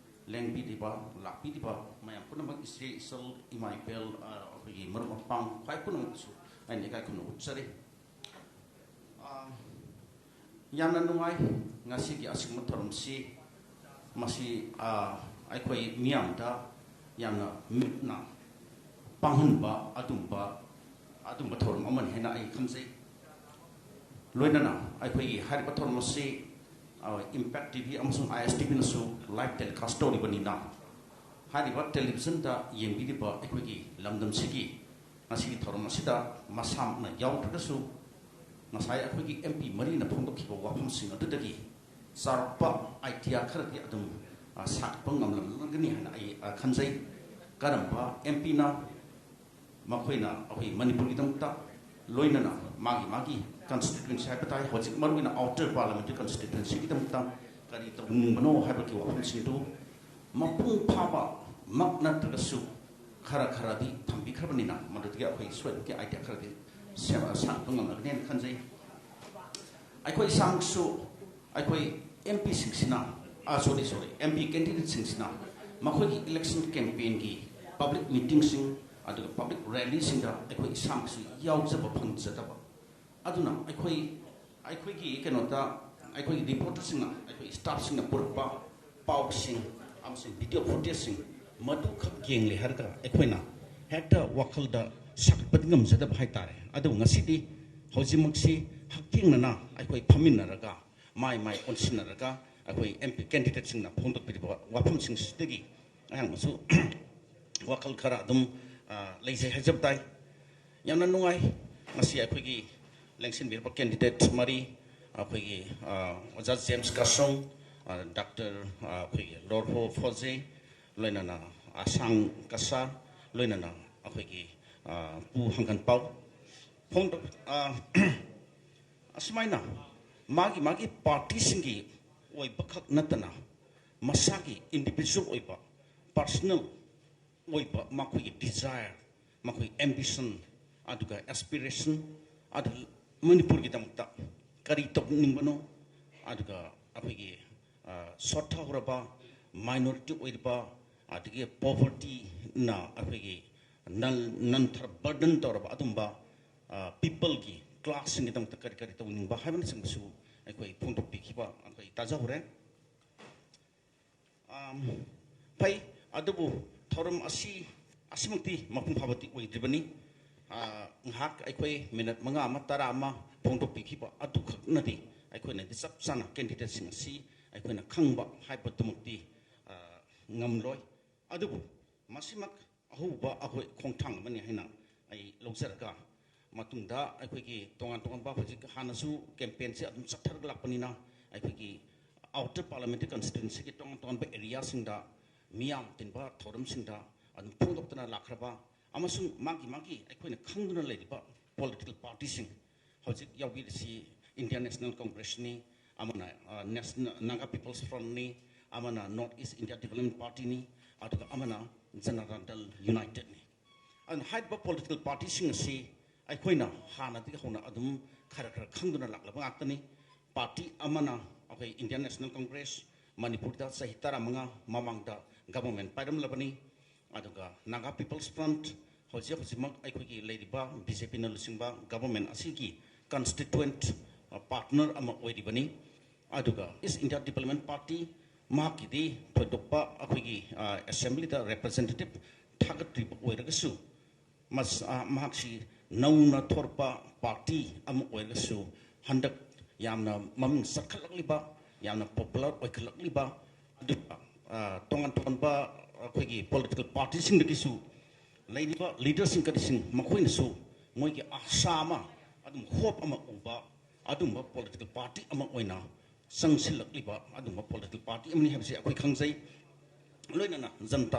ꯂꯦꯡꯕꯤꯔꯤꯕ, ꯂꯥꯛꯄꯤꯔꯤꯕ ꯃꯌꯥꯝ ꯄꯨꯝꯅꯃꯛ, ꯏꯆꯦ ꯏꯆꯜ, ꯏꯃꯥ ꯏꯕꯦꯜ, ꯑ, ꯑꯩꯈꯣꯏꯒꯤ ꯃꯔꯨꯞ ꯃꯄꯥꯡ ꯈ꯭ꯋꯥꯏ ꯄꯨꯝꯅꯃꯛꯇꯁꯨ ꯑꯩꯅ ꯏꯀꯥꯏ ꯈꯨꯝꯅ ꯎꯠꯆꯔꯤ꯫ ꯑ, ꯌꯥꯝꯅ ꯅꯨꯡꯉꯥꯏ ꯉꯁꯤꯒꯤ ꯑꯁꯤꯒꯨꯝꯕ ꯊꯧꯔꯝꯁꯤ꯫ ꯃꯁꯤ, ꯑ, ꯑꯩꯈꯣꯏ ꯃꯤꯌꯥꯝꯗ ꯌꯥꯝꯅ ꯃꯤꯠꯅ ꯄꯥꯡꯍꯟꯕ ꯑꯗꯨꯝꯕ, ꯑꯗꯨꯝꯕ ꯊꯧꯔꯝ ꯑꯃꯅꯤ ꯍꯥꯏꯅ ꯑꯩ ꯈꯟꯖꯩ꯫ ꯂꯣꯏꯅꯅ ꯑꯩꯈꯣꯏꯒꯤ ꯍꯥꯏꯔꯤꯕ ꯊꯧꯔꯝ ꯑꯁꯤ, ꯑ, Impact T V ꯑꯃꯁꯨꯡ I S T Vꯅꯁꯨ live telecast ꯇꯧꯔꯤꯕꯅꯤꯅ, ꯍꯥꯏꯔꯤꯕ televisionꯗ ꯌꯦꯡꯕꯤꯔꯤꯕ ꯑꯩꯈꯣꯏꯒꯤ ꯂꯝꯗꯝꯁꯤꯒꯤ ꯉꯁꯤꯒꯤ ꯊꯧꯔꯝ ꯑꯁꯤꯗ ꯃꯁꯥꯃꯛꯅ ꯌꯥꯎꯗ꯭ꯔꯒꯁꯨ ꯉꯁꯥꯏ ꯑꯩꯈꯣꯏꯒꯤ M P ꯃꯔꯤꯅ ꯐꯣꯡꯗꯣꯛꯈꯤꯕ ꯋꯥꯐꯝꯁꯤꯡ ꯑꯗꯨꯗꯒꯤ ꯆꯥꯎꯔꯛꯄ idea ꯈꯔꯗꯤ ꯑꯗꯨꯝ, ꯑ, ꯁꯥꯒꯠꯄ ꯉꯝꯂꯝꯒꯅꯤ ꯍꯥꯏꯅ ꯑꯩ, ꯑ, ꯈꯟꯖꯩ꯫ ꯀꯔꯝꯕ M Pꯅ ꯃꯈꯣꯏꯅ ꯑꯩꯈꯣꯏ ꯃꯅꯤꯄꯨꯔꯒꯤꯗꯃꯛꯇ, ꯂꯣꯏꯅꯅ ꯃꯥꯒꯤ ꯃꯥꯒꯤ constituency ꯍꯥꯏꯕ ꯇꯥꯏ, ꯍꯧꯖꯤꯛ ꯃꯔꯨꯑꯣꯏꯅ Outer Parliamentary Constituencyꯒꯤꯗꯃꯛꯇ ꯀꯔꯤ ꯇꯧꯅꯤꯡꯕꯅꯣ ꯍꯥꯏꯕꯒꯤ ꯋꯥꯐꯝꯁꯤꯡꯗꯨ ꯃꯄꯨꯡ ꯐꯥꯕ ꯃꯛ ꯅꯠꯇ꯭ꯔꯒꯁꯨ ꯈꯔ ꯈꯔꯗꯤ ꯊꯝꯕꯤꯈ꯭ꯔꯕꯅꯤꯅ, ꯃꯗꯨꯗꯒꯤ ꯑꯩꯈꯣꯏ ꯁꯣꯏꯗꯅꯀꯤ idea ꯈꯔꯗꯤ ꯁꯦꯝ ꯁꯥꯠꯄ ꯉꯝꯂꯒꯅꯦꯅ ꯈꯟꯖꯩ꯫ ꯑꯩꯈꯣꯏ ꯏꯁꯥꯃꯛꯁꯨ ꯑꯩꯈꯣꯏ ꯑꯦꯝ ꯄꯤꯁꯤꯡꯁꯤꯅ, ꯑꯥ, ꯁꯣꯔꯤ, ꯁꯣꯔꯤ, ꯑꯦꯝ ꯄꯤ ꯀꯦꯟꯗꯤꯗꯦꯠꯁꯤꯡꯁꯤꯅ ꯃꯈꯣꯏꯒꯤ ꯏꯂꯦꯛꯁꯟ ꯀꯦꯝꯄꯦꯟꯒꯤ ꯄꯕ꯭ꯂꯤꯛ ꯃꯤꯇꯤꯡꯁꯤꯡ, ꯑꯗꯨꯒ ꯄꯕ꯭ꯂꯤꯛ ꯔꯦꯂꯤꯁꯤꯡꯗ ꯑꯩꯈꯣꯏ ꯏꯁꯥꯃꯛꯁꯨ ꯌꯥꯎꯖꯕ ꯐꯪꯖꯗꯕ꯫ ꯑꯗꯨꯅ ꯑꯩꯈꯣꯏ, ꯑꯩꯈꯣꯏꯒꯤ ꯀꯩꯅꯣꯗ, ꯑꯩꯈꯣꯏꯒꯤ ꯔꯤꯄꯣꯔꯇꯔꯁꯤꯡꯅ, ꯑꯩꯈꯣꯏ ꯁ꯭ꯇꯥꯐꯁꯤꯡꯅ ꯄꯨꯔꯛꯄ ꯄꯥꯎꯁꯤꯡ ꯑꯃꯁꯨꯡ ꯚꯤꯗꯤꯑꯣ ꯐꯨꯇꯦꯖꯁꯤꯡ ꯃꯗꯨꯈꯛ ꯌꯦꯡꯂꯦ ꯍꯥꯏꯔꯒ ꯑꯩꯈꯣꯏꯅ ꯍꯦꯛꯇ ꯋꯥꯈꯜꯗ ꯁꯥꯒꯠꯄꯗꯤ ꯉꯝꯖꯗꯕ ꯍꯥꯏꯇꯥꯔꯦ꯫ ꯑꯗꯨꯕꯨ ꯉꯁꯤꯗꯤ ꯍꯧꯖꯤꯛꯃꯛꯁꯤ ꯍꯛꯊꯦꯡꯅꯅ ꯑꯩꯈꯣꯏ ꯐꯝꯃꯤꯟꯅꯔꯒ, ꯃꯥꯏ ꯃꯥꯏ ꯑꯣꯟꯁꯤꯟꯅꯔꯒ ꯑꯩꯈꯣꯏ ꯑꯦꯝ ꯄꯤ ꯀꯦꯟꯗꯤꯗꯦꯠꯁꯤꯡꯅ ꯐꯣꯡꯗꯣꯛꯄꯤꯔꯤꯕ ꯋꯥꯐꯝꯁꯤꯡꯁꯤꯗꯒꯤ ꯑꯩꯍꯥꯛꯅꯁꯨ ꯋꯥꯈꯜ ꯈꯔ ꯑꯗꯨꯝ, ꯑ, ꯂꯩꯖꯩ ꯍꯥꯏꯖꯕ ꯇꯥꯏ꯫ ꯌꯥꯝꯅ ꯅꯨꯡꯉꯥꯏ꯫ ꯉꯁꯤ ꯑꯩꯈꯣꯏꯒꯤ ꯂꯦꯡꯁꯤꯟꯕꯤꯔꯕ ꯀꯦꯟꯗꯤꯗꯦꯠ ꯃꯔꯤ, ꯑꯩꯈꯣꯏꯒꯤ, ꯑ, ꯑꯣꯖꯥ ꯖꯦꯝꯁ ꯀꯥꯁꯣꯡ, ꯑ, ꯗꯥꯛꯇꯔ, ꯑ, ꯑꯩꯈꯣꯏꯒꯤ ꯂꯣꯔꯍꯣ ꯐꯣꯖꯦ, ꯂꯣꯏꯅꯅ ꯑꯁꯥꯡ ꯀꯁꯥꯔ, ꯂꯣꯏꯅꯅ ꯑꯩꯈꯣꯏꯒꯤ, ꯑ, ꯄꯨ ꯍꯪꯒꯟꯄꯥꯎ ꯐꯣꯡꯗꯣꯛ-, ꯑ, ꯑꯁꯨꯃꯥꯏꯅ ꯃꯥꯒꯤ ꯃꯥꯒꯤ ꯄꯥꯔꯇꯤꯁꯤꯡꯒꯤ ꯑꯣꯏꯕꯈꯛ ꯅꯠꯇꯅ ꯃꯁꯥꯒꯤ ꯏꯟꯗꯤꯕꯤꯖꯨꯋꯦꯜ ꯑꯣꯏꯕ, ꯄꯔꯁꯅꯦꯜ ꯑꯣꯏꯕ ꯃꯈꯣꯏꯒꯤ ꯗꯤꯖꯥꯌꯔ, ꯃꯈꯣꯏ ꯑꯦꯝꯕꯤꯁꯟ, ꯑꯗꯨꯒ ꯑꯦꯁꯄꯤꯔꯦꯁꯟ, ꯑꯗꯨ ꯃꯅꯤꯄꯨꯔꯒꯤꯗꯃꯛꯇ ꯀꯔꯤ ꯇꯧꯅꯤꯡꯕꯅꯣ, ꯑꯗꯨꯒ ꯑꯩꯈꯣꯏꯒꯤ, ꯑ, ꯁꯣꯠꯊꯍꯧꯔꯕ, ꯃꯥꯏꯅꯣꯔꯤꯇꯤ ꯑꯣꯏꯔꯤꯕ, ꯑꯗꯒꯤ ꯄꯣꯚꯔꯇꯤꯅ ꯑꯩꯈꯣꯏꯒꯤ ꯅꯟ-, ꯅꯟꯊꯔ-, ꯕꯔꯗꯟ ꯇꯧꯔꯕ ꯑꯗꯨꯝꯕ, ꯑ, ꯄꯤꯄꯜꯒꯤ ꯀ꯭ꯂꯥꯁꯁꯤꯡꯒꯤꯗꯃꯛꯇ ꯀꯔꯤ ꯀꯔꯤ ꯇꯧꯅꯤꯡꯕ ꯍꯥꯏꯕꯅꯆꯤꯡꯕꯁꯨ ꯑꯩꯈꯣꯏ ꯐꯣꯡꯗꯣꯛꯄꯤꯈꯤꯕ ꯑꯩꯈꯣꯏ ꯇꯥꯖꯍꯧꯔꯦ꯫ ꯑꯝ, ꯐꯩ, ꯑꯗꯨꯕꯨ ꯊꯧꯔꯝ ꯑꯁꯤ, ꯑꯁꯤꯃꯛꯇꯤ ꯃꯄꯨꯡ ꯐꯥꯕꯗꯤ ꯑꯣꯏꯗ꯭ꯔꯤꯕꯅꯤ꯫ ꯑ, ꯉꯥꯏꯍꯥꯛ ꯑꯩꯈꯣꯏ ꯃꯤꯅꯠ ꯃꯉꯥ ꯑꯃ, ꯇꯔꯥ ꯑꯃ ꯐꯣꯡꯗꯣꯛꯄꯤꯈꯤꯕ ꯑꯗꯨꯈꯛꯅꯗꯤ ꯑꯩꯈꯣꯏꯅꯗꯤ ꯆꯞ ꯆꯥꯅ ꯀꯦꯟꯗꯤꯗꯦꯠꯁꯤꯡ ꯑꯁꯤ ꯑꯩꯈꯣꯏꯅ ꯈꯪꯕ ꯍꯥꯏꯕꯗꯨꯃꯛꯇꯤ, ꯑ, ꯉꯝꯂꯣꯏ꯫ ꯑꯗꯨꯕꯨ ꯃꯁꯤꯃꯛ ꯑꯍꯧꯕ ꯑꯩꯈꯣꯏ ꯈꯣꯡꯊꯥꯡ ꯑꯃꯅꯤ ꯍꯥꯏꯅ ꯑꯩ ꯂꯧꯖꯔꯒ, ꯃꯇꯨꯡꯗ ꯑꯩꯈꯣꯏꯒꯤ ꯇꯣꯉꯥꯟ ꯇꯣꯉꯥꯟꯕ, ꯍꯧꯖꯤꯛ ꯍꯥꯟꯅꯁꯨ ꯀꯦꯝꯄꯦꯟꯁꯦ ꯑꯗꯨꯝ ꯆꯠꯊꯔꯛꯂꯛꯄꯅꯤꯅ, ꯑꯩꯈꯣꯏꯒꯤ ꯑꯥꯎꯇꯔ ꯄꯥꯔꯂꯤꯌꯥꯃꯦꯟꯇꯔꯤ ꯀꯟꯁꯇꯤꯇ꯭ꯋꯦꯟꯁꯤꯒꯤ ꯇꯣꯉꯥꯟ ꯇꯣꯉꯥꯟꯕ ꯑꯦꯔꯤꯌꯥꯁꯤꯡꯗ ꯃꯤꯌꯥꯝ ꯇꯤꯟꯕ ꯊꯧꯔꯝꯁꯤꯡꯗ ꯑꯗꯨꯝ ꯐꯣꯡꯗꯣꯛꯇꯨꯅ ꯂꯥꯛꯈ꯭ꯔꯕ, ꯑꯃꯁꯨꯡ ꯃꯥꯒꯤ ꯃꯥꯒꯤ ꯑꯩꯈꯣꯏꯅ ꯈꯪꯗꯨꯅ ꯂꯩꯔꯤꯕ ꯄꯣꯂꯤꯇꯤꯀꯦꯜ ꯄꯥꯔꯇꯤꯁꯤꯡ, ꯍꯧꯖꯤꯛ ꯌꯥꯎꯕꯤꯔꯤꯁꯤ ꯏꯟꯗꯤꯌꯥꯟ ꯅꯦꯁꯅꯦꯜ ꯀꯣꯡꯒ꯭ꯔꯦꯁꯅꯤ, ꯑꯃꯅ, ꯑ, ꯅꯦꯁꯅꯦꯜ ꯅꯥꯒꯥ ꯄꯤꯄꯜꯁ ꯐ꯭ꯔꯟꯠꯅꯤ, ꯑꯃꯅ ꯅꯣꯔꯠ ꯏꯁ ꯏꯟꯗꯤꯌꯥ ꯗꯤꯕꯂꯞꯃꯦꯟ ꯄꯥꯔꯇꯤꯅꯤ, ꯑꯗꯨꯒ ꯑꯃꯅ ꯖꯅꯇꯥ ꯗꯜ ꯌꯨꯅꯥꯏꯇꯦꯗꯅꯤ꯫ ꯑꯗꯨꯅ ꯍꯥꯏꯔꯤꯕ ꯄꯣꯂꯤꯇꯤꯀꯦꯜ ꯄꯥꯔꯇꯤꯁꯤꯡ ꯑꯁꯤ ꯑꯩꯈꯣꯏꯅ ꯍꯥꯟꯅꯗꯒꯤ ꯍꯧꯅ ꯑꯗꯨꯝ ꯈꯔ ꯈꯔ ꯈꯪꯗꯨꯅ ꯂꯥꯛꯂꯕ ꯉꯥꯛꯇꯅꯤ꯫ ꯄꯥꯔꯇꯤ ꯑꯃꯅ, ꯑꯩꯈꯣꯏ Indian National Congress, ꯃꯅꯤꯄꯨꯔꯗ ꯆꯍꯤ ꯇꯔꯥꯃꯉꯥ ꯃꯃꯥꯡꯗ ꯒꯚꯔꯟꯃꯦꯟ ꯄꯥꯏꯔꯝꯂꯕꯅꯤ꯫ ꯑꯗꯨꯒ Naga People's Front, ꯍꯧꯖꯤꯛ ꯍꯧꯖꯤꯛꯃꯛ ꯑꯩꯈꯣꯏꯒꯤ ꯂꯩꯔꯤꯕ ꯕꯤ ꯖꯦ ꯄꯤꯅ ꯂꯨꯆꯤꯡꯕ ꯒꯚꯔꯟꯃꯦꯟ ꯑꯁꯤꯒꯤ ꯀꯟꯁꯇꯤꯇ꯭ꯌꯨꯌꯦꯟꯠ, ꯑ, ꯄꯥꯔꯠꯅꯔ ꯑꯃ ꯑꯣꯏꯔꯤꯕꯅꯤ꯫ ꯑꯗꯨꯒ East India Development Party, ꯃꯍꯥꯛꯀꯤꯗꯤ ꯊꯣꯏꯗꯣꯛꯄ ꯑꯩꯈꯣꯏꯒꯤ, ꯑ, ꯑꯦꯁꯦꯝꯕ꯭ꯂꯤꯗ ꯔꯦꯄ꯭ꯔꯖꯦꯟꯇꯦꯇꯤꯚ ꯊꯥꯒꯠꯇ꯭ꯔꯤꯕ ꯑꯣꯏꯔꯒꯁꯨ, ꯃꯁ-, ꯑ, ꯃꯍꯥꯛꯁꯤ ꯅꯧꯅ ꯊꯣꯔꯛꯄ ꯄꯥꯔꯇꯤ ꯑꯃ ꯑꯣꯏꯔꯒꯁꯨ, ꯍꯟꯗꯛ ꯌꯥꯝꯅ ꯃꯃꯤꯡ ꯆꯠꯈꯠꯂꯛꯂꯤꯕ, ꯌꯥꯝꯅ ꯄꯣꯄꯨꯂꯔ ꯑꯣꯏꯈꯠꯂꯛꯂꯤꯕ, ꯑꯗꯨꯒ, ꯑ, ꯇꯣꯉꯥꯟ ꯇꯣꯉꯥꯟꯕ ꯑꯩꯈꯣꯏꯒꯤ ꯄꯣꯂꯤꯇꯤꯀꯦꯜ ꯄꯥꯔꯇꯤꯁꯤꯡꯗꯒꯤꯁꯨ ꯂꯩꯔꯤꯕ ꯂꯤꯗꯔꯁꯤꯡ ꯀꯔꯤꯁꯤꯡ, ꯃꯈꯣꯏꯅꯁꯨ ꯃꯣꯏꯒꯤ ꯑꯥꯁꯥ ꯑꯃ, ꯑꯗꯨꯝ ꯍꯣꯞ ꯑꯃ ꯎꯕ, ꯑꯗꯨꯝꯕ ꯄꯣꯂꯤꯇꯤꯀꯦꯜ ꯄꯥꯔꯇꯤ ꯑꯃ ꯑꯣꯏꯅ ꯆꯪꯁꯤꯜꯂꯛꯂꯤꯕ ꯑꯗꯨꯝꯕ ꯄꯣꯂꯤꯇꯤꯀꯦꯜ ꯄꯥꯔꯇꯤ ꯑꯃꯅꯤ ꯍꯥꯏꯕꯁꯤ ꯑꯩꯈꯣꯏ ꯈꯪꯖꯩ꯫ ꯂꯣꯏꯅꯅ ꯖꯟꯇꯥ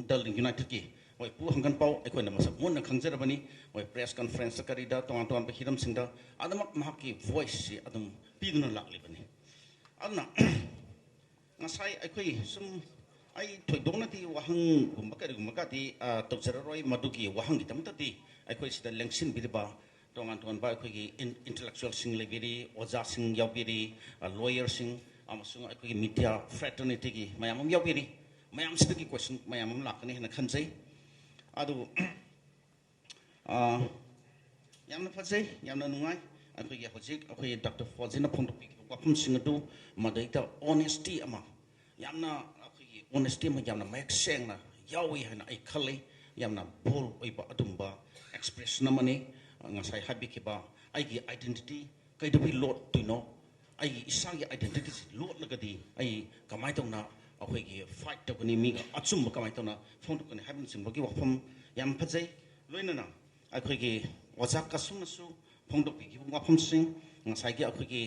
ꯗꯜ ꯌꯨꯅꯥꯏꯇꯦꯗꯀꯤ ꯍꯣꯏ ꯄꯨ ꯍꯪꯒꯟꯄꯥꯎ ꯑꯩꯈꯣꯏꯅ ꯃꯁꯛ ꯃꯨꯟꯅ ꯈꯪꯖꯔꯕꯅꯤ꯫ ꯍꯣꯏ ꯄ꯭ꯔꯦꯁ ꯀꯟꯐꯔꯦꯟꯁꯇ ꯀꯔꯤꯗ ꯇꯣꯉꯥꯟ ꯇꯣꯉꯥꯟꯕ ꯍꯤꯔꯝꯁꯤꯡꯗ ꯑꯗꯨꯃꯛ ꯃꯍꯥꯛꯀꯤ ꯚꯣꯏꯁꯁꯤ ꯑꯗꯨꯝ ꯄꯤꯗꯨꯅ ꯂꯥꯛꯂꯤꯕꯅꯤ꯫ ꯑꯗꯨꯅ ꯉꯁꯥꯏ ꯑꯩꯈꯣꯏ ꯁꯨꯝ ꯑꯩ ꯊꯣꯏꯗꯣꯛꯅꯗꯤ ꯋꯥꯍꯪꯒꯨꯝꯕ ꯀꯔꯤꯒꯨꯝꯕꯒꯗꯤ, ꯑ, ꯇꯧꯖꯔꯔꯣꯏ꯫ ꯃꯗꯨꯒꯤ ꯋꯥꯍꯪꯒꯤꯗꯃꯛꯇꯗꯤ ꯑꯩꯈꯣꯏ ꯁꯤꯗ ꯂꯦꯡꯁꯤꯟꯕꯤꯔꯤꯕ ꯇꯣꯉꯥꯟ ꯇꯣꯉꯥꯟꯕ ꯑꯩꯈꯣꯏꯒꯤ ꯏꯟ-, ꯏꯟꯇꯦꯂꯦꯛꯆꯨꯋꯦꯜꯁꯤꯡ ꯂꯩꯕꯤꯔꯤ, ꯑꯣꯖꯥꯁꯤꯡ ꯌꯥꯎꯕꯤꯔꯤ, ꯑ, ꯂꯣꯌꯔꯁꯤꯡ ꯑꯃꯁꯨꯡ ꯑꯩꯈꯣꯏꯒꯤ ꯃꯤꯗꯤꯌꯥ ꯐ꯭ꯔꯦꯇꯔꯅꯤꯇꯤꯒꯤ ꯃꯌꯥꯝ ꯑꯃ ꯌꯥꯎꯕꯤꯔꯤ꯫ ꯃꯌꯥꯝꯁꯤꯗꯒꯤ ꯀꯣꯏꯁꯟ ꯃꯌꯥꯝ ꯑꯃ ꯂꯥꯛꯀꯅꯤ ꯍꯥꯏꯅ ꯈꯟꯖꯩ꯫ ꯑꯗꯨꯕꯨ ꯑꯥ, ꯌꯥꯝꯅ ꯐꯖꯩ, ꯌꯥꯝꯅ ꯅꯨꯡꯉꯥꯏ꯫ ꯑꯩꯈꯣꯏꯒꯤ ꯍꯧꯖꯤꯛ ꯑꯩꯈꯣꯏ ꯗꯥꯛꯇꯔ ꯐꯣꯖꯤꯅ ꯐꯣꯡꯗꯣꯛꯄꯤꯈꯤꯕ ꯋꯥꯐꯝꯁꯤꯡ ꯑꯗꯨ ꯃꯗꯩꯗ ꯑꯣꯅꯦꯁꯇꯤ ꯑꯃ, ꯌꯥꯝꯅ ꯑꯩꯈꯣꯏꯒꯤ ꯑꯣꯅꯦꯁꯇꯤ ꯑꯃ ꯌꯥꯝꯅ ꯃꯌꯦꯛ ꯁꯦꯡꯅ ꯌꯥꯎꯏ ꯍꯥꯏꯅ ꯑꯩ ꯈꯜꯂꯤ꯫ ꯌꯥꯝꯅ ꯕꯣꯜ ꯑꯣꯏꯕ ꯑꯗꯨꯝꯕ ꯑꯦꯛꯁꯄ꯭ꯔꯦꯁꯟ ꯑꯃꯅꯤ꯫ ꯉꯁꯥꯏ ꯍꯥꯏꯕꯤꯈꯤꯕ ꯑꯩꯒꯤ ꯑꯥꯏꯗꯦꯟꯇꯤꯇꯤ ꯀꯩꯗꯧꯕꯩ ꯂꯣꯠꯇꯣꯏꯅꯣ? ꯑꯩꯒꯤ ꯏꯁꯥꯒꯤ ꯑꯥꯏꯗꯦꯟꯇꯤꯇꯤꯁꯤ ꯂꯣꯠꯂꯒꯗꯤ ꯑꯩ ꯀꯃꯥꯏꯅ ꯇꯧꯅ ꯑꯩꯈꯣꯏꯒꯤ ꯐꯥꯏꯠ ꯇꯧꯒꯅꯤ? ꯃꯤꯒ ꯑꯆꯨꯝꯕ ꯀꯃꯥꯏꯅ ꯇꯧꯅ ꯐꯣꯡꯗꯣꯛꯀꯅꯤ ꯍꯥꯏꯕꯅꯆꯤꯡꯕꯒꯤ ꯋꯥꯐꯝ ꯌꯥꯝ ꯐꯖꯩ꯫ ꯂꯣꯏꯅꯅ ꯑꯩꯈꯣꯏꯒꯤ ꯑꯣꯖꯥ ꯀꯁꯨꯝꯅꯁꯨ ꯐꯣꯡꯗꯣꯛꯄꯤꯈꯤꯕ ꯋꯥꯐꯝꯁꯤꯡ, ꯉꯁꯥꯏꯒꯤ ꯑꯩꯈꯣꯏꯒꯤ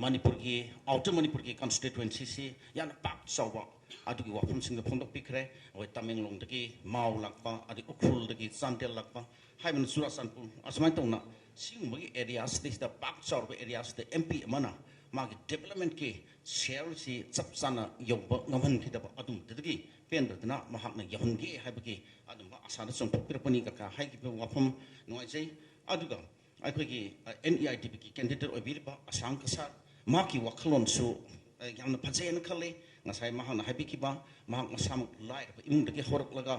ꯃꯅꯤꯄꯨꯔꯒꯤ, ꯑꯥꯎꯇꯔ ꯃꯅꯤꯄꯨꯔꯒꯤ ꯀꯟꯁꯇꯤꯇ꯭ꯋꯦꯟꯁꯤꯁꯤ ꯌꯥꯝꯅ ꯄꯥꯛ ꯆꯥꯎꯕ ꯑꯗꯨꯒꯤ ꯋꯥꯐꯝꯁꯤꯡꯗꯣ ꯐꯣꯡꯗꯣꯛꯄꯤꯈ꯭ꯔꯦ꯫ ꯑꯩꯈꯣꯏ ꯇꯃꯦꯡꯂꯣꯡꯗꯒꯤ ꯃꯥꯎ ꯂꯥꯛꯄ, ꯑꯗꯩ ꯎꯈ꯭ꯔꯨꯜꯗꯒꯤ ꯆꯥꯟꯗꯦꯜ ꯂꯥꯛꯄ, ꯍꯥꯏꯕꯅ ꯆꯨꯔꯥꯆꯥꯟꯄꯨꯔ, ꯑꯁꯨꯃꯥꯏꯅ ꯇꯧꯅ ꯁꯤꯒꯨꯝꯕꯒꯤ ꯑꯦꯔꯤꯌꯥꯁꯤꯗꯩꯁꯤꯗ, ꯄꯥꯛ ꯆꯥꯎꯔꯕ ꯑꯦꯔꯤꯌꯥꯁꯤꯗ ꯑꯦꯝ ꯄꯤ ꯑꯃꯅ ꯃꯥꯒꯤ ꯗꯦꯕꯂꯞꯃꯦꯟꯠꯀꯤ ꯁꯦꯌꯔꯁꯤ ꯆꯞ ꯆꯥꯅ ꯌꯧꯕ ꯉꯝꯍꯟꯈꯤꯗꯕ ꯑꯗꯨꯝꯕꯗꯨꯗꯒꯤ ꯄꯦꯟꯗꯗꯅ ꯃꯍꯥꯛꯅ ꯌꯧꯍꯟꯒꯦ ꯍꯥꯏꯕꯒꯤ ꯑꯗꯨꯝꯕ ꯑꯁꯥꯗ ꯆꯣꯡꯊꯣꯛꯄꯤꯔꯛꯄꯅꯤ꯫ ꯀꯀꯥ ꯍꯥꯏꯈꯤꯕ ꯋꯥꯐꯝ ꯅꯨꯡꯉꯥꯏꯖꯩ꯫ ꯑꯗꯨꯒ ꯑꯩꯈꯣꯏꯒꯤ ꯑꯦꯟ ꯏ ꯑꯥꯏ ꯗꯤ ꯄꯤꯒꯤ ꯀꯦꯟꯗꯤꯗꯦꯠ ꯑꯣꯏꯕꯤꯔꯤꯕ ꯑꯁꯥꯡ ꯀꯁꯥꯔ, ꯃꯍꯥꯛꯀꯤ ꯋꯥꯈꯜꯂꯣꯟꯁꯨ ꯑ, ꯌꯥꯝꯅ ꯐꯖꯩ ꯍꯥꯏꯅ ꯈꯜꯂꯤ꯫ ꯉꯁꯥꯏ ꯃꯍꯥꯛꯅ ꯍꯥꯏꯕꯤꯈꯤꯕ, ꯃꯍꯥꯛ ꯃꯁꯥꯃꯛ ꯂꯥꯏꯔꯕ ꯏꯃꯨꯡꯗꯒꯤ ꯍꯧꯔꯛꯂꯒ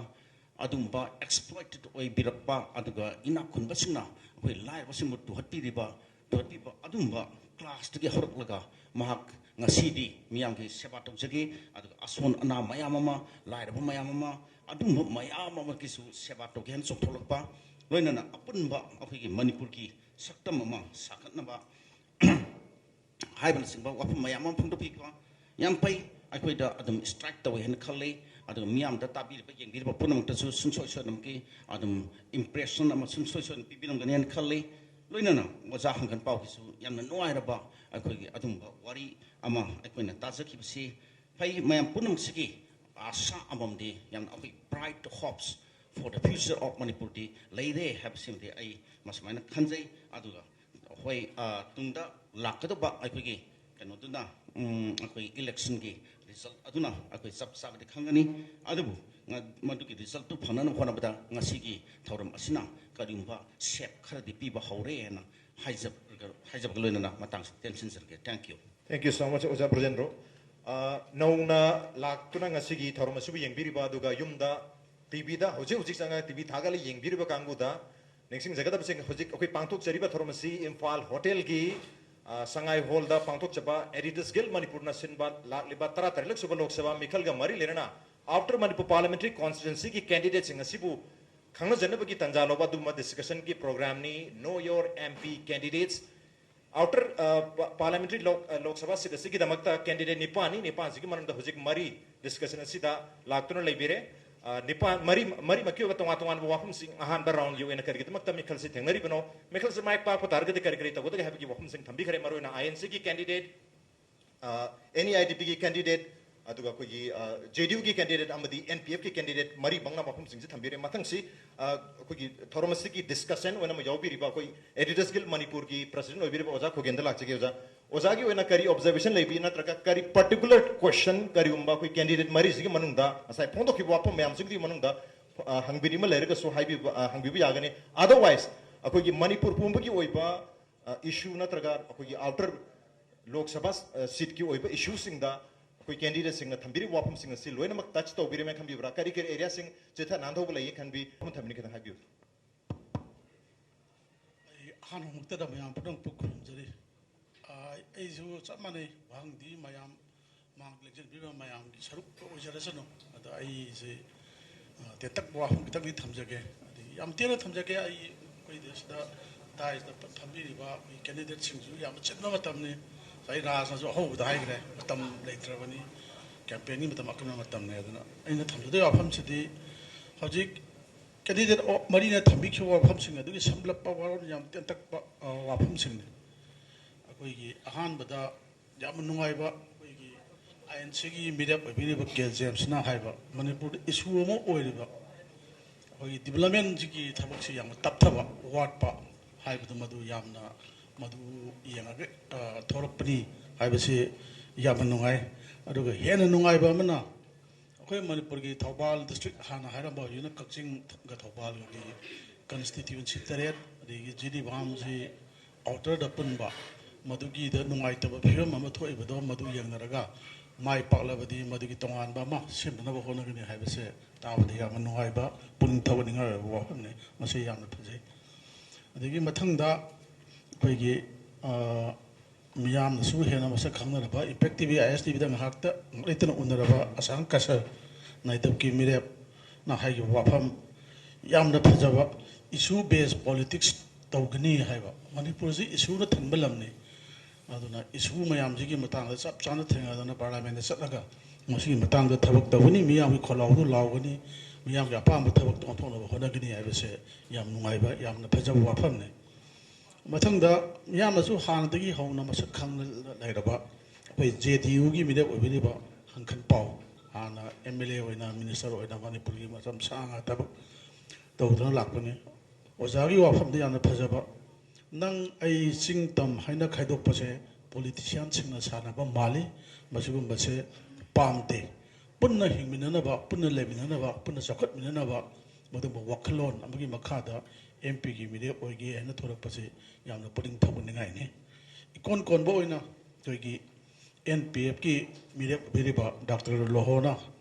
ꯑꯗꯨꯒꯨꯝꯕ ꯑꯦꯛꯁꯄ꯭ꯂꯣꯏꯇꯦꯠ ꯑꯣꯏꯕꯤꯔꯛꯄ, ꯑꯗꯨꯒ ꯏꯅꯥꯛ ꯈꯨꯟꯕꯁꯤꯡꯅ ꯑꯩꯈꯣꯏ ꯂꯥꯏꯔꯕꯁꯤꯡꯕꯨ ꯇꯨꯍꯠꯄꯤꯔꯤꯕ, ꯇꯨꯍꯠꯄꯤꯕ ꯑꯗꯨꯒꯨꯝꯕ ꯀ꯭ꯂꯥꯁꯇꯒꯤ ꯍꯧꯔꯛꯂꯒ ꯃꯍꯥꯛ ꯉꯁꯤꯗꯤ ꯃꯤꯌꯥꯝꯒꯤ ꯁꯦꯕꯥ ꯇꯧꯖꯒꯦ, ꯑꯗꯨꯒ ꯑꯁꯣꯟ ꯑꯅꯥ ꯃꯌꯥꯝ ꯑꯃ, ꯂꯥꯏꯔꯕ ꯃꯌꯥꯝ ꯑꯃ, ꯑꯗꯨꯒꯨꯝꯕ ꯃꯌꯥꯝ ꯑꯃꯒꯤꯁꯨ ꯁꯦꯕꯥ ꯇꯧꯒꯦ ꯍꯥꯏꯅ ꯆꯣꯡꯊꯣꯛꯂꯛꯄ, ꯂꯣꯏꯅꯅ ꯑꯄꯨꯟꯕ ꯑꯩꯈꯣꯏꯒꯤ ꯃꯅꯤꯄꯨꯔꯒꯤ ꯁꯛꯇꯝ ꯑꯃ ꯁꯥꯒꯠꯅꯕ ꯍꯥꯏꯕꯅꯆꯤꯡꯕ ꯋꯥꯐꯝ ꯃꯌꯥꯝ ꯑꯃ ꯐꯣꯡꯗꯣꯛꯄꯤꯀꯣ꯫ ꯌꯥꯝ ꯐꯩ, ꯑꯩꯈꯣꯏꯗ ꯑꯗꯨꯝ ꯁ꯭ꯇ꯭ꯔꯥꯏꯛ ꯇꯧꯋꯦ ꯍꯥꯏꯅ ꯈꯜꯂꯤ꯫ ꯑꯗꯨꯒ ꯃꯤꯌꯥꯝꯗ ꯇꯥꯕꯤꯔꯤꯕ, ꯌꯦꯡꯕꯤꯔꯤꯕ ꯄꯨꯝꯅꯃꯛꯇꯁꯨ ꯁꯨꯡꯁꯣꯏ ꯁꯣꯏꯗꯅꯃꯛꯀꯤ ꯑꯗꯨꯝ ꯏꯝꯄ꯭ꯔꯦꯁꯟ ꯑꯃ ꯁꯨꯡꯁꯣꯏ ꯁꯣꯏꯗꯅ ꯄꯤꯕꯤꯔꯝꯒꯅꯤ ꯍꯥꯏꯅ ꯈꯜꯂꯤ꯫ ꯂꯣꯏꯅꯅ ꯑꯣꯖꯥ ꯍꯪꯒꯟꯄꯥꯎꯒꯤꯁꯨ ꯌꯥꯝꯅ ꯅꯨꯡꯉꯥꯏꯔꯕ ꯑꯩꯈꯣꯏꯒꯤ ꯑꯗꯨꯝꯕ ꯋꯥꯔꯤ ꯑꯃ ꯑꯩꯈꯣꯏꯅ ꯇꯥꯖꯈꯤꯕꯁꯤ ꯐꯩ꯫ ꯃꯌꯥꯝ ꯄꯨꯝꯅꯃꯛꯁꯤꯒꯤ ꯑꯥꯁꯥ ꯑꯃꯃꯝꯗꯤ, ꯌꯥꯝꯅ ꯑꯩꯈꯣꯏ bright hopes for the future of ꯃꯅꯤꯄꯨꯔꯗꯤ ꯂꯩꯔꯦ ꯍꯥꯏꯕꯁꯤꯃꯗꯤ ꯑꯩ ꯃꯁꯨꯃꯥꯏꯅ ꯈꯟꯖꯩ꯫ ꯑꯗꯨꯒ ꯍꯣꯏ, ꯑ, ꯇꯨꯡꯗ ꯂꯥꯛꯀꯗꯧꯕ ꯑꯩꯈꯣꯏꯒꯤ ꯀꯩꯅꯣꯗꯨꯅ, ꯎꯝ, ꯑꯩꯈꯣꯏ ꯏꯂꯦꯛꯁꯟꯒꯤ ꯔꯤꯖꯜ ꯑꯗꯨꯅ ꯑꯩꯈꯣꯏ ꯆꯞ ꯆꯥꯕꯗꯤ ꯈꯪꯒꯅꯤ꯫ ꯑꯗꯨꯕꯨ ꯉ-, ꯃꯗꯨꯒꯤ ꯔꯤꯖꯜꯇꯨ ꯐꯪꯅꯅꯕ ꯍꯣꯠꯅꯕꯗ ꯉꯁꯤꯒꯤ ꯊꯧꯔꯝ ꯑꯁꯤꯅ ꯀꯔꯤꯒꯨꯝꯕ ꯁꯦꯞ ꯈꯔꯗꯤ ꯄꯤꯕ ꯍꯧꯔꯦ ꯍꯥꯏꯅ ꯍꯥꯏꯖꯕꯒ, ꯍꯥꯏꯖꯕꯒ ꯂꯣꯏꯅꯅ ꯃꯇꯥꯡꯁꯤ ꯇꯦꯟꯁꯤꯟꯖꯔꯒꯦ꯫ Thank you꯫ Thank you so much, ꯑꯣꯖꯥ ꯕ꯭ꯔꯖꯦꯟꯗ꯭ꯔꯣ꯫ ꯑ, ꯅꯧꯅ ꯂꯥꯛꯇꯨꯅ ꯉꯁꯤꯒꯤ ꯊꯧꯔꯝ ꯑꯁꯤꯕꯨ ꯌꯦꯡꯕꯤꯔꯤꯕ, ꯑꯗꯨꯒ ꯌꯨꯝꯗ ꯇꯤ ꯚꯤꯗ ꯍꯧꯖꯤꯛ ꯍꯧꯖꯤꯛ ꯆꯪꯉꯒ ꯇꯤ ꯚꯤ ꯊꯥꯒꯠꯂ ꯌꯦꯡꯕꯤꯔꯤꯕ ꯀꯥꯡꯕꯨꯗ ꯅꯤꯡꯁꯤꯡꯖꯒꯗꯕꯁꯤꯡ, ꯍꯧꯖꯤꯛ ꯑꯩꯈꯣꯏ ꯄꯥꯡꯊꯣꯛꯆꯔꯤꯕ ꯊꯧꯔꯝ ꯑꯁꯤ ꯏꯝꯐꯥꯜ ꯍꯣꯇꯦꯜꯒꯤ, ꯑ, ꯁꯉꯥꯏ ꯍꯣꯜꯗ ꯄꯥꯡꯊꯣꯛꯆꯕ Editors Guild ꯃꯅꯤꯄꯨꯔꯅ ꯁꯤꯟꯕ ꯂꯥꯛꯂꯤꯕ ꯇꯔꯥꯇꯔꯦꯠꯂꯛ ꯁꯨꯕ ꯂꯣꯛ ꯁꯚꯥ ꯃꯤꯈꯜꯒ ꯃꯔꯤ ꯂꯩꯅꯅ Outer Manipur Parliamentary Constituencyꯒꯤ candidateꯁꯤꯡ ꯑꯁꯤꯕꯨ ꯈꯪꯅꯖꯅꯕꯒꯤ ꯇꯥꯟꯖꯥ ꯂꯧꯕ ꯑꯗꯨꯒꯨꯝꯕ discussionꯒꯤ programꯅꯤ꯫ Know Your M P Candidates꯫ Outer, ꯑ, pa-, Parliamentary ꯂꯣꯛ-, ꯑ, ꯂꯣꯛ ꯁꯚꯥ seat ꯑꯁꯤꯒꯤꯗꯃꯛꯇ candidate ꯅꯤꯄꯥꯟꯅꯤ, ꯅꯤꯄꯥꯟꯁꯤꯒꯤ ꯃꯔꯝꯗ ꯍꯧꯖꯤꯛ ꯃꯔꯤ discussion ꯑꯁꯤꯗ ꯂꯥꯛꯇꯨꯅ ꯂꯩꯕꯤꯔꯦ꯫ ꯑ, ꯅꯤꯄꯥꯟ, ꯃꯔꯤ, ꯃꯔꯤꯃꯛꯀꯤ ꯑꯣꯏꯕ ꯇꯣꯉꯥꯟ ꯇꯣꯉꯥꯟꯕ ꯋꯥꯐꯝꯁꯤꯡ, ꯑꯍꯥꯟꯕ roundꯒꯤ ꯑꯣꯏꯅ ꯀꯔꯤꯒꯤꯗꯃꯛꯇ ꯃꯤꯈꯜꯁꯤ ꯊꯦꯡꯅꯔꯤꯕꯅꯣ, ꯃꯤꯈꯜꯁꯤ ꯃꯥꯏ ꯄꯥꯛꯄ ꯇꯥꯔꯒꯗꯤ ꯀꯔꯤ ꯀꯔꯤ ꯇꯧꯒꯗꯒꯦ ꯍꯥꯏꯕꯒꯤ ꯋꯥꯐꯝꯁꯤꯡ ꯊꯝꯕꯤꯈ꯭ꯔꯦ꯫ ꯃꯔꯨꯑꯣꯏꯅ INCꯒꯤ candidate, ꯑ, NEIDPꯒꯤ candidate, ꯑꯗꯨꯒ ꯑꯩꯈꯣꯏꯒꯤ, ꯑ, JDUꯒꯤ candidate ꯑꯃꯗꯤ NPFꯀꯤ candidate ꯃꯔꯤꯃꯛꯅ ꯋꯥꯐꯝꯁꯤꯡꯁꯤ ꯊꯝꯕꯤꯔꯦ꯫ ꯃꯊꯪꯁꯤ, ꯑ, ꯑꯩꯈꯣꯏꯒꯤ ꯊꯧꯔꯝ ꯑꯁꯤꯒꯤ discussion ꯑꯣꯏꯅ ꯑꯃ ꯌꯥꯎꯕꯤꯔꯤꯕ ꯑꯩꯈꯣꯏ Editors Guild ꯃꯅꯤꯄꯨꯔꯒꯤ president ꯑꯣꯏꯕꯤꯔꯤꯕ ꯑꯣꯖꯥ ꯈꯣꯒꯦꯟꯗ ꯂꯥꯛꯆꯒꯦ꯫ ꯑꯣꯖꯥ, ꯑꯣꯖꯥꯒꯤ ꯑꯣꯏꯅ ꯀꯔꯤ observation ꯂꯩꯕꯤ, ꯅꯠꯇ꯭ꯔꯒ ꯀꯔꯤ particular question ꯀꯔꯤꯒꯨꯝꯕ ꯑꯩꯈꯣꯏ candidate ꯃꯔꯤꯁꯤꯒꯤ ꯃꯅꯨꯡꯗ ꯉꯁꯥꯏ ꯐꯣꯡꯗꯣꯛꯈꯤꯕ ꯋꯥꯐꯝ ꯃꯌꯥꯝꯁꯤꯒꯤ ꯃꯅꯨꯡꯗ, ꯑ, ꯍꯪꯕꯤꯅꯤꯡꯕ ꯂꯩꯔꯒꯁꯨ ꯍꯥꯏꯕꯤꯕ, ꯑ, ꯍꯪꯕꯤꯕ ꯌꯥꯒꯅꯤ꯫ Otherwise, ꯑꯩꯈꯣꯏꯒꯤ ꯃꯅꯤꯄꯨꯔ ꯄꯨꯝꯕꯒꯤ ꯑꯣꯏꯕ ꯏꯁꯨ ꯅꯠꯇ꯭ꯔꯒ ꯑꯩꯈꯣꯏꯒꯤ ꯑꯥꯎꯇꯔ ꯂꯣꯛ ꯁꯚꯥ ꯁꯤꯠꯀꯤ ꯑꯣꯏꯕ ꯏꯁꯨꯁꯤꯡꯗ ꯑꯩꯈꯣꯏ ꯀꯦꯟꯗꯤꯗꯦꯠꯁꯤꯡꯅ ꯊꯝꯕꯤꯔꯤꯕ ꯋꯥꯐꯝꯁꯤꯡ ꯑꯁꯤ ꯂꯣꯏꯅꯃꯛ ꯇꯆ ꯇꯧꯕꯤꯔꯝꯃꯦ ꯈꯟꯕꯤꯕ꯭ꯔꯥ? ꯀꯔꯤ ꯀꯔꯤ ꯑꯦꯔꯤꯌꯥꯁꯤꯡ ꯆꯤꯊ ꯅꯥꯟꯊꯧꯕ ꯂꯩꯌꯦ ꯈꯟꯕꯤ? ꯋꯥꯐꯝ ꯊꯝꯕꯤꯅꯤ ꯈꯤꯇꯪ ꯍꯥꯏꯕꯤꯌꯨ꯫ ꯑꯩ ꯑꯍꯥꯟꯕꯃꯛꯇꯗ ꯃꯌꯥꯝ ꯄꯨꯝꯅꯃꯛꯄꯨ ꯈꯨꯔꯨꯝꯖꯔꯤ꯫ ꯑꯥ, ꯑꯩꯁꯨ ꯆꯞ ꯃꯥꯟꯅꯩ, ꯋꯥꯍꯪꯗꯤ ꯃꯌꯥꯝ ꯃꯥꯡ ꯂꯦꯡꯁꯤꯟꯕꯤꯕ ꯃꯌꯥꯝꯒꯤ ꯁꯔꯨꯛ ꯑꯣꯏꯖꯔꯁꯅꯨ꯫ ꯑꯗ ꯑꯩꯁꯦ, ꯑꯥ, ꯇꯦꯟꯇꯛꯄ ꯋꯥꯐꯝ ꯈꯤꯇꯪꯗꯤ ꯊꯝꯖꯒꯦ꯫ ꯑꯗꯒꯤ ꯌꯥꯝ ꯇꯦꯟꯅ ꯊꯝꯖꯒꯦ꯫ ꯑꯩ ꯑꯩꯈꯣꯏ ꯁꯤꯗ ꯗꯥꯏꯁꯇ ꯐꯝꯕꯤꯔꯤꯕ ꯑꯩꯈꯣꯏ ꯀꯦꯟꯗꯤꯗꯦꯠꯁꯤꯡꯁꯨ ꯌꯥꯝꯅ ꯆꯤꯟꯕ ꯃꯇꯝꯅꯤ꯫ ꯉꯁꯥꯏ ꯔꯥꯖꯅꯁꯨ ꯑꯍꯧꯕꯗ ꯍꯥꯏꯈ꯭ꯔꯦ, ꯃꯇꯝ ꯂꯩꯇ꯭ꯔꯕꯅꯤ, ꯀꯦꯝꯄꯦꯟꯒꯤ ꯃꯇꯝ ꯑꯀꯟꯕ ꯃꯇꯝꯅꯤ꯫ ꯑꯗꯨꯅ ꯑꯩꯅ ꯊꯝꯖꯗꯣꯏ ꯋꯥꯐꯝꯁꯤꯗꯤ ꯍꯧꯖꯤꯛ ꯀꯦꯟꯗꯤꯗꯦꯠ ꯃꯔꯤꯅ ꯊꯝꯕꯤꯈꯤꯕ ꯋꯥꯐꯝꯁꯤꯡ ꯑꯗꯨꯒꯤ ꯁꯝꯂꯞꯄ ꯋꯥꯔꯣꯜ ꯌꯥꯝ ꯇꯦꯟꯇꯛꯄ, ꯑ, ꯋꯥꯐꯝꯁꯤꯡꯅꯤ꯫ ꯑꯩꯈꯣꯏꯒꯤ ꯑꯍꯥꯟꯕꯗ ꯌꯥꯝꯅ ꯅꯨꯡꯉꯥꯏꯕ ꯑꯩꯈꯣꯏꯒꯤ ꯑꯥꯏ ꯑꯦꯟ ꯁꯤꯒꯤ ꯃꯤꯔꯦꯞ ꯑꯣꯏꯕꯤꯔꯤꯕ ꯀꯦ ꯖꯦꯝꯁꯅ ꯍꯥꯏꯕ ꯃꯅꯤꯄꯨꯔꯗ ꯏꯁꯨ ꯑꯃ ꯑꯣꯏꯔꯤꯕ ꯑꯩꯈꯣꯏꯒꯤ ꯗꯤꯕꯂꯞꯃꯦꯟꯁꯤꯒꯤ ꯊꯕꯛꯁꯤ ꯌꯥꯝꯅ ꯇꯞꯊꯕ, ꯋꯥꯠꯄ ꯍꯥꯏꯕꯗꯨ ꯃꯗꯨ ꯌꯥꯝꯅ ꯃꯗꯨ ꯌꯦꯡꯉꯒ, ꯑ, ꯊꯣꯔꯛꯄꯅꯤ ꯍꯥꯏꯕꯁꯤ ꯌꯥꯝꯅ ꯅꯨꯡꯉꯥꯏ꯫ ꯑꯗꯨꯒ ꯍꯦꯟꯅ ꯅꯨꯡꯉꯥꯏꯕ ꯑꯃꯅ ꯑꯩꯈꯣꯏ ꯃꯅꯤꯄꯨꯔꯒꯤ ꯊꯧꯕꯥꯜ ꯗꯤꯁꯇ꯭ꯔꯤꯛ ꯍꯥꯟꯅ ꯍꯥꯏꯔꯝꯕ ꯍꯧꯖꯤꯛꯅ ꯀꯛꯆꯤꯡꯒ ꯊꯧꯕꯥꯜꯒꯤ ꯀꯟꯁꯇꯤꯇ꯭ꯌꯨꯟꯁꯤ ꯇꯔꯦꯠ, ꯑꯗꯒꯤ ꯖꯤꯔꯤꯕꯥꯝꯁꯤ ꯑꯥꯎꯇꯔꯗ ꯄꯨꯟꯕ, ꯃꯗꯨꯒꯤꯗ ꯅꯨꯡꯉꯥꯏꯇꯕ ꯐꯤꯕꯝ ꯑꯃ ꯊꯣꯛꯏꯕꯗꯣ ꯃꯗꯨ ꯌꯦꯡꯅꯔꯒ ꯃꯥꯏ ꯄꯥꯛꯂꯕꯗꯤ ꯃꯗꯨꯒꯤ ꯇꯣꯉꯥꯟꯕ ꯑꯃ ꯁꯦꯝꯅꯅꯕ ꯍꯣꯠꯅꯒꯅꯤ ꯍꯥꯏꯕꯁꯦ ꯇꯥꯕꯗ ꯌꯥꯝꯅ ꯅꯨꯡꯉꯥꯏꯕ, ꯄꯨꯛꯅꯤꯡ ꯊꯧꯒꯠꯅꯤꯡꯉꯥꯏ ꯑꯣꯏꯕ ꯋꯥꯐꯝꯅꯤ꯫ ꯃꯁꯤ ꯌꯥꯝꯅ ꯐꯖꯩ꯫ ꯑꯗꯒꯤ ꯃꯊꯪꯗ ꯑꯩꯈꯣꯏꯒꯤ, ꯑ, ꯃꯤꯌꯥꯝꯅꯁꯨ ꯍꯦꯟꯅ ꯃꯁꯛ ꯈꯪꯅꯔꯕ ꯏꯝꯄꯦꯛ ꯇꯤ ꯚꯤ, ꯑꯥꯏ ꯑꯦꯁ ꯇꯤ ꯚꯤꯗ ꯉꯥꯏꯍꯥꯛꯇ ꯉꯥꯏꯍꯥꯛ ꯂꯩꯇꯅ ꯎꯅꯔꯕ ꯑꯁꯥꯡ ꯀꯁꯔ ꯅꯥꯏꯗꯕꯀꯤ ꯃꯤꯔꯦꯞꯅ ꯍꯥꯏꯈꯤꯕ ꯋꯥꯐꯝ ꯌꯥꯝꯅ ꯐꯖꯕ, ꯏꯁꯨ ꯕꯦꯁ ꯄꯣꯂꯤꯇꯤꯛꯁ ꯇꯧꯒꯅꯤ ꯍꯥꯏꯕ꯫ ꯃꯅꯤꯄꯨꯔꯁꯤ ꯏꯁꯨꯅ ꯊꯟꯕ ꯂꯝꯅꯤ꯫ ꯑꯗꯨꯅ ꯏꯁꯨ ꯃꯌꯥꯝꯁꯤꯒꯤ ꯃꯇꯥꯡꯗ ꯆꯞ ꯆꯥꯅ ꯊꯦꯡꯅꯗꯅ ꯄꯥꯔꯂꯤꯌꯥꯃꯦꯟꯗ ꯆꯠꯂꯒ ꯃꯁꯤꯒꯤ ꯃꯇꯥꯡꯗ ꯊꯕꯛ ꯇꯧꯒꯅꯤ, ꯃꯤꯌꯥꯝꯒꯤ ꯈꯣꯜꯂꯥꯎꯗꯨ ꯂꯥꯎꯒꯅꯤ, ꯃꯤꯌꯥꯝꯒꯤ ꯑꯄꯥꯝꯕ ꯊꯕꯛꯇꯨ ꯑꯣꯟꯊꯣꯛꯅꯕ ꯍꯣꯠꯅꯒꯅꯤ ꯍꯥꯏꯕꯁꯦ ꯌꯥꯝ ꯅꯨꯡꯉꯥꯏꯕ, ꯌꯥꯝꯅ ꯐꯖꯕ ꯋꯥꯐꯝꯅꯤ꯫ ꯃꯊꯪꯗ ꯃꯤꯌꯥꯝꯅꯁꯨ ꯍꯥꯟꯅꯗꯒꯤ ꯍꯧꯅ ꯃꯁꯛ ꯈꯪꯅ ꯂꯩꯔꯕ ꯑꯩꯈꯣꯏ ꯖꯦ ꯗꯤ ꯌꯨꯒꯤ ꯃꯤꯔꯦꯞ ꯑꯣꯏꯕꯤꯔꯤꯕ ꯈꯪꯈꯟ ꯄꯥꯎ, ꯍꯥꯟꯅ ꯑꯦꯝ ꯑꯦꯜ ꯑꯦ ꯑꯣꯏꯅ, ꯃꯤꯅꯤꯁꯇꯔ ꯑꯣꯏꯅ ꯃꯅꯤꯄꯨꯔꯒꯤ ꯃꯇꯝ ꯁꯥꯡꯅ ꯊꯕꯛ ꯇꯧꯗꯨꯅ ꯂꯥꯛꯄꯅꯤ꯫ ꯑꯣꯖꯥꯒꯤ ꯋꯥꯐꯝꯗ ꯌꯥꯝꯅ ꯐꯖꯕ, "ꯅꯪ ꯑꯩ ꯆꯤꯡ ꯇꯝ ꯍꯥꯏꯅ ꯈꯥꯏꯗꯣꯛꯄꯁꯦ ꯄꯣꯂꯤꯇꯤꯁꯤꯌꯥꯟꯁꯤꯡꯅ ꯁꯥꯟꯅꯕ ꯃꯥꯜꯂꯤ, ꯃꯁꯤꯒꯨꯝꯕꯁꯦ ꯄꯥꯝꯗꯦ꯫ ꯄꯨꯟꯅ ꯍꯤꯡꯃꯤꯟꯅꯅꯕ, ꯄꯨꯟꯅ ꯂꯩꯃꯤꯟꯅꯅꯕ, ꯄꯨꯟꯅ ꯆꯥꯎꯈꯠꯃꯤꯟꯅꯅꯕ ꯃꯗꯨꯒꯨꯝꯕ ꯋꯥꯈꯜꯂꯣꯟ ꯑꯃꯒꯤ ꯃꯈꯥꯗ ꯑꯦꯝ ꯄꯤꯒꯤ ꯃꯤꯔꯦꯞ ꯑꯣꯏꯒꯦ ꯍꯥꯏꯅ ꯊꯣꯔꯛꯄꯁꯤ ꯌꯥꯝꯅ ꯄꯨꯛꯅꯤꯡ ꯊꯧꯒꯠꯅꯤꯡꯉꯥꯏꯅꯤ꯫ ꯏꯀꯣꯟ ꯀꯣꯟꯕ ꯑꯣꯏꯅ ꯑꯩꯈꯣꯏꯒꯤ ꯑꯦꯟ ꯄꯤ ꯑꯦꯐꯀꯤ ꯃꯤꯔꯦꯞ ꯑꯣꯏꯕꯤꯔꯤꯕ ꯗꯥꯛꯇꯔ ꯂꯣꯍꯣꯅ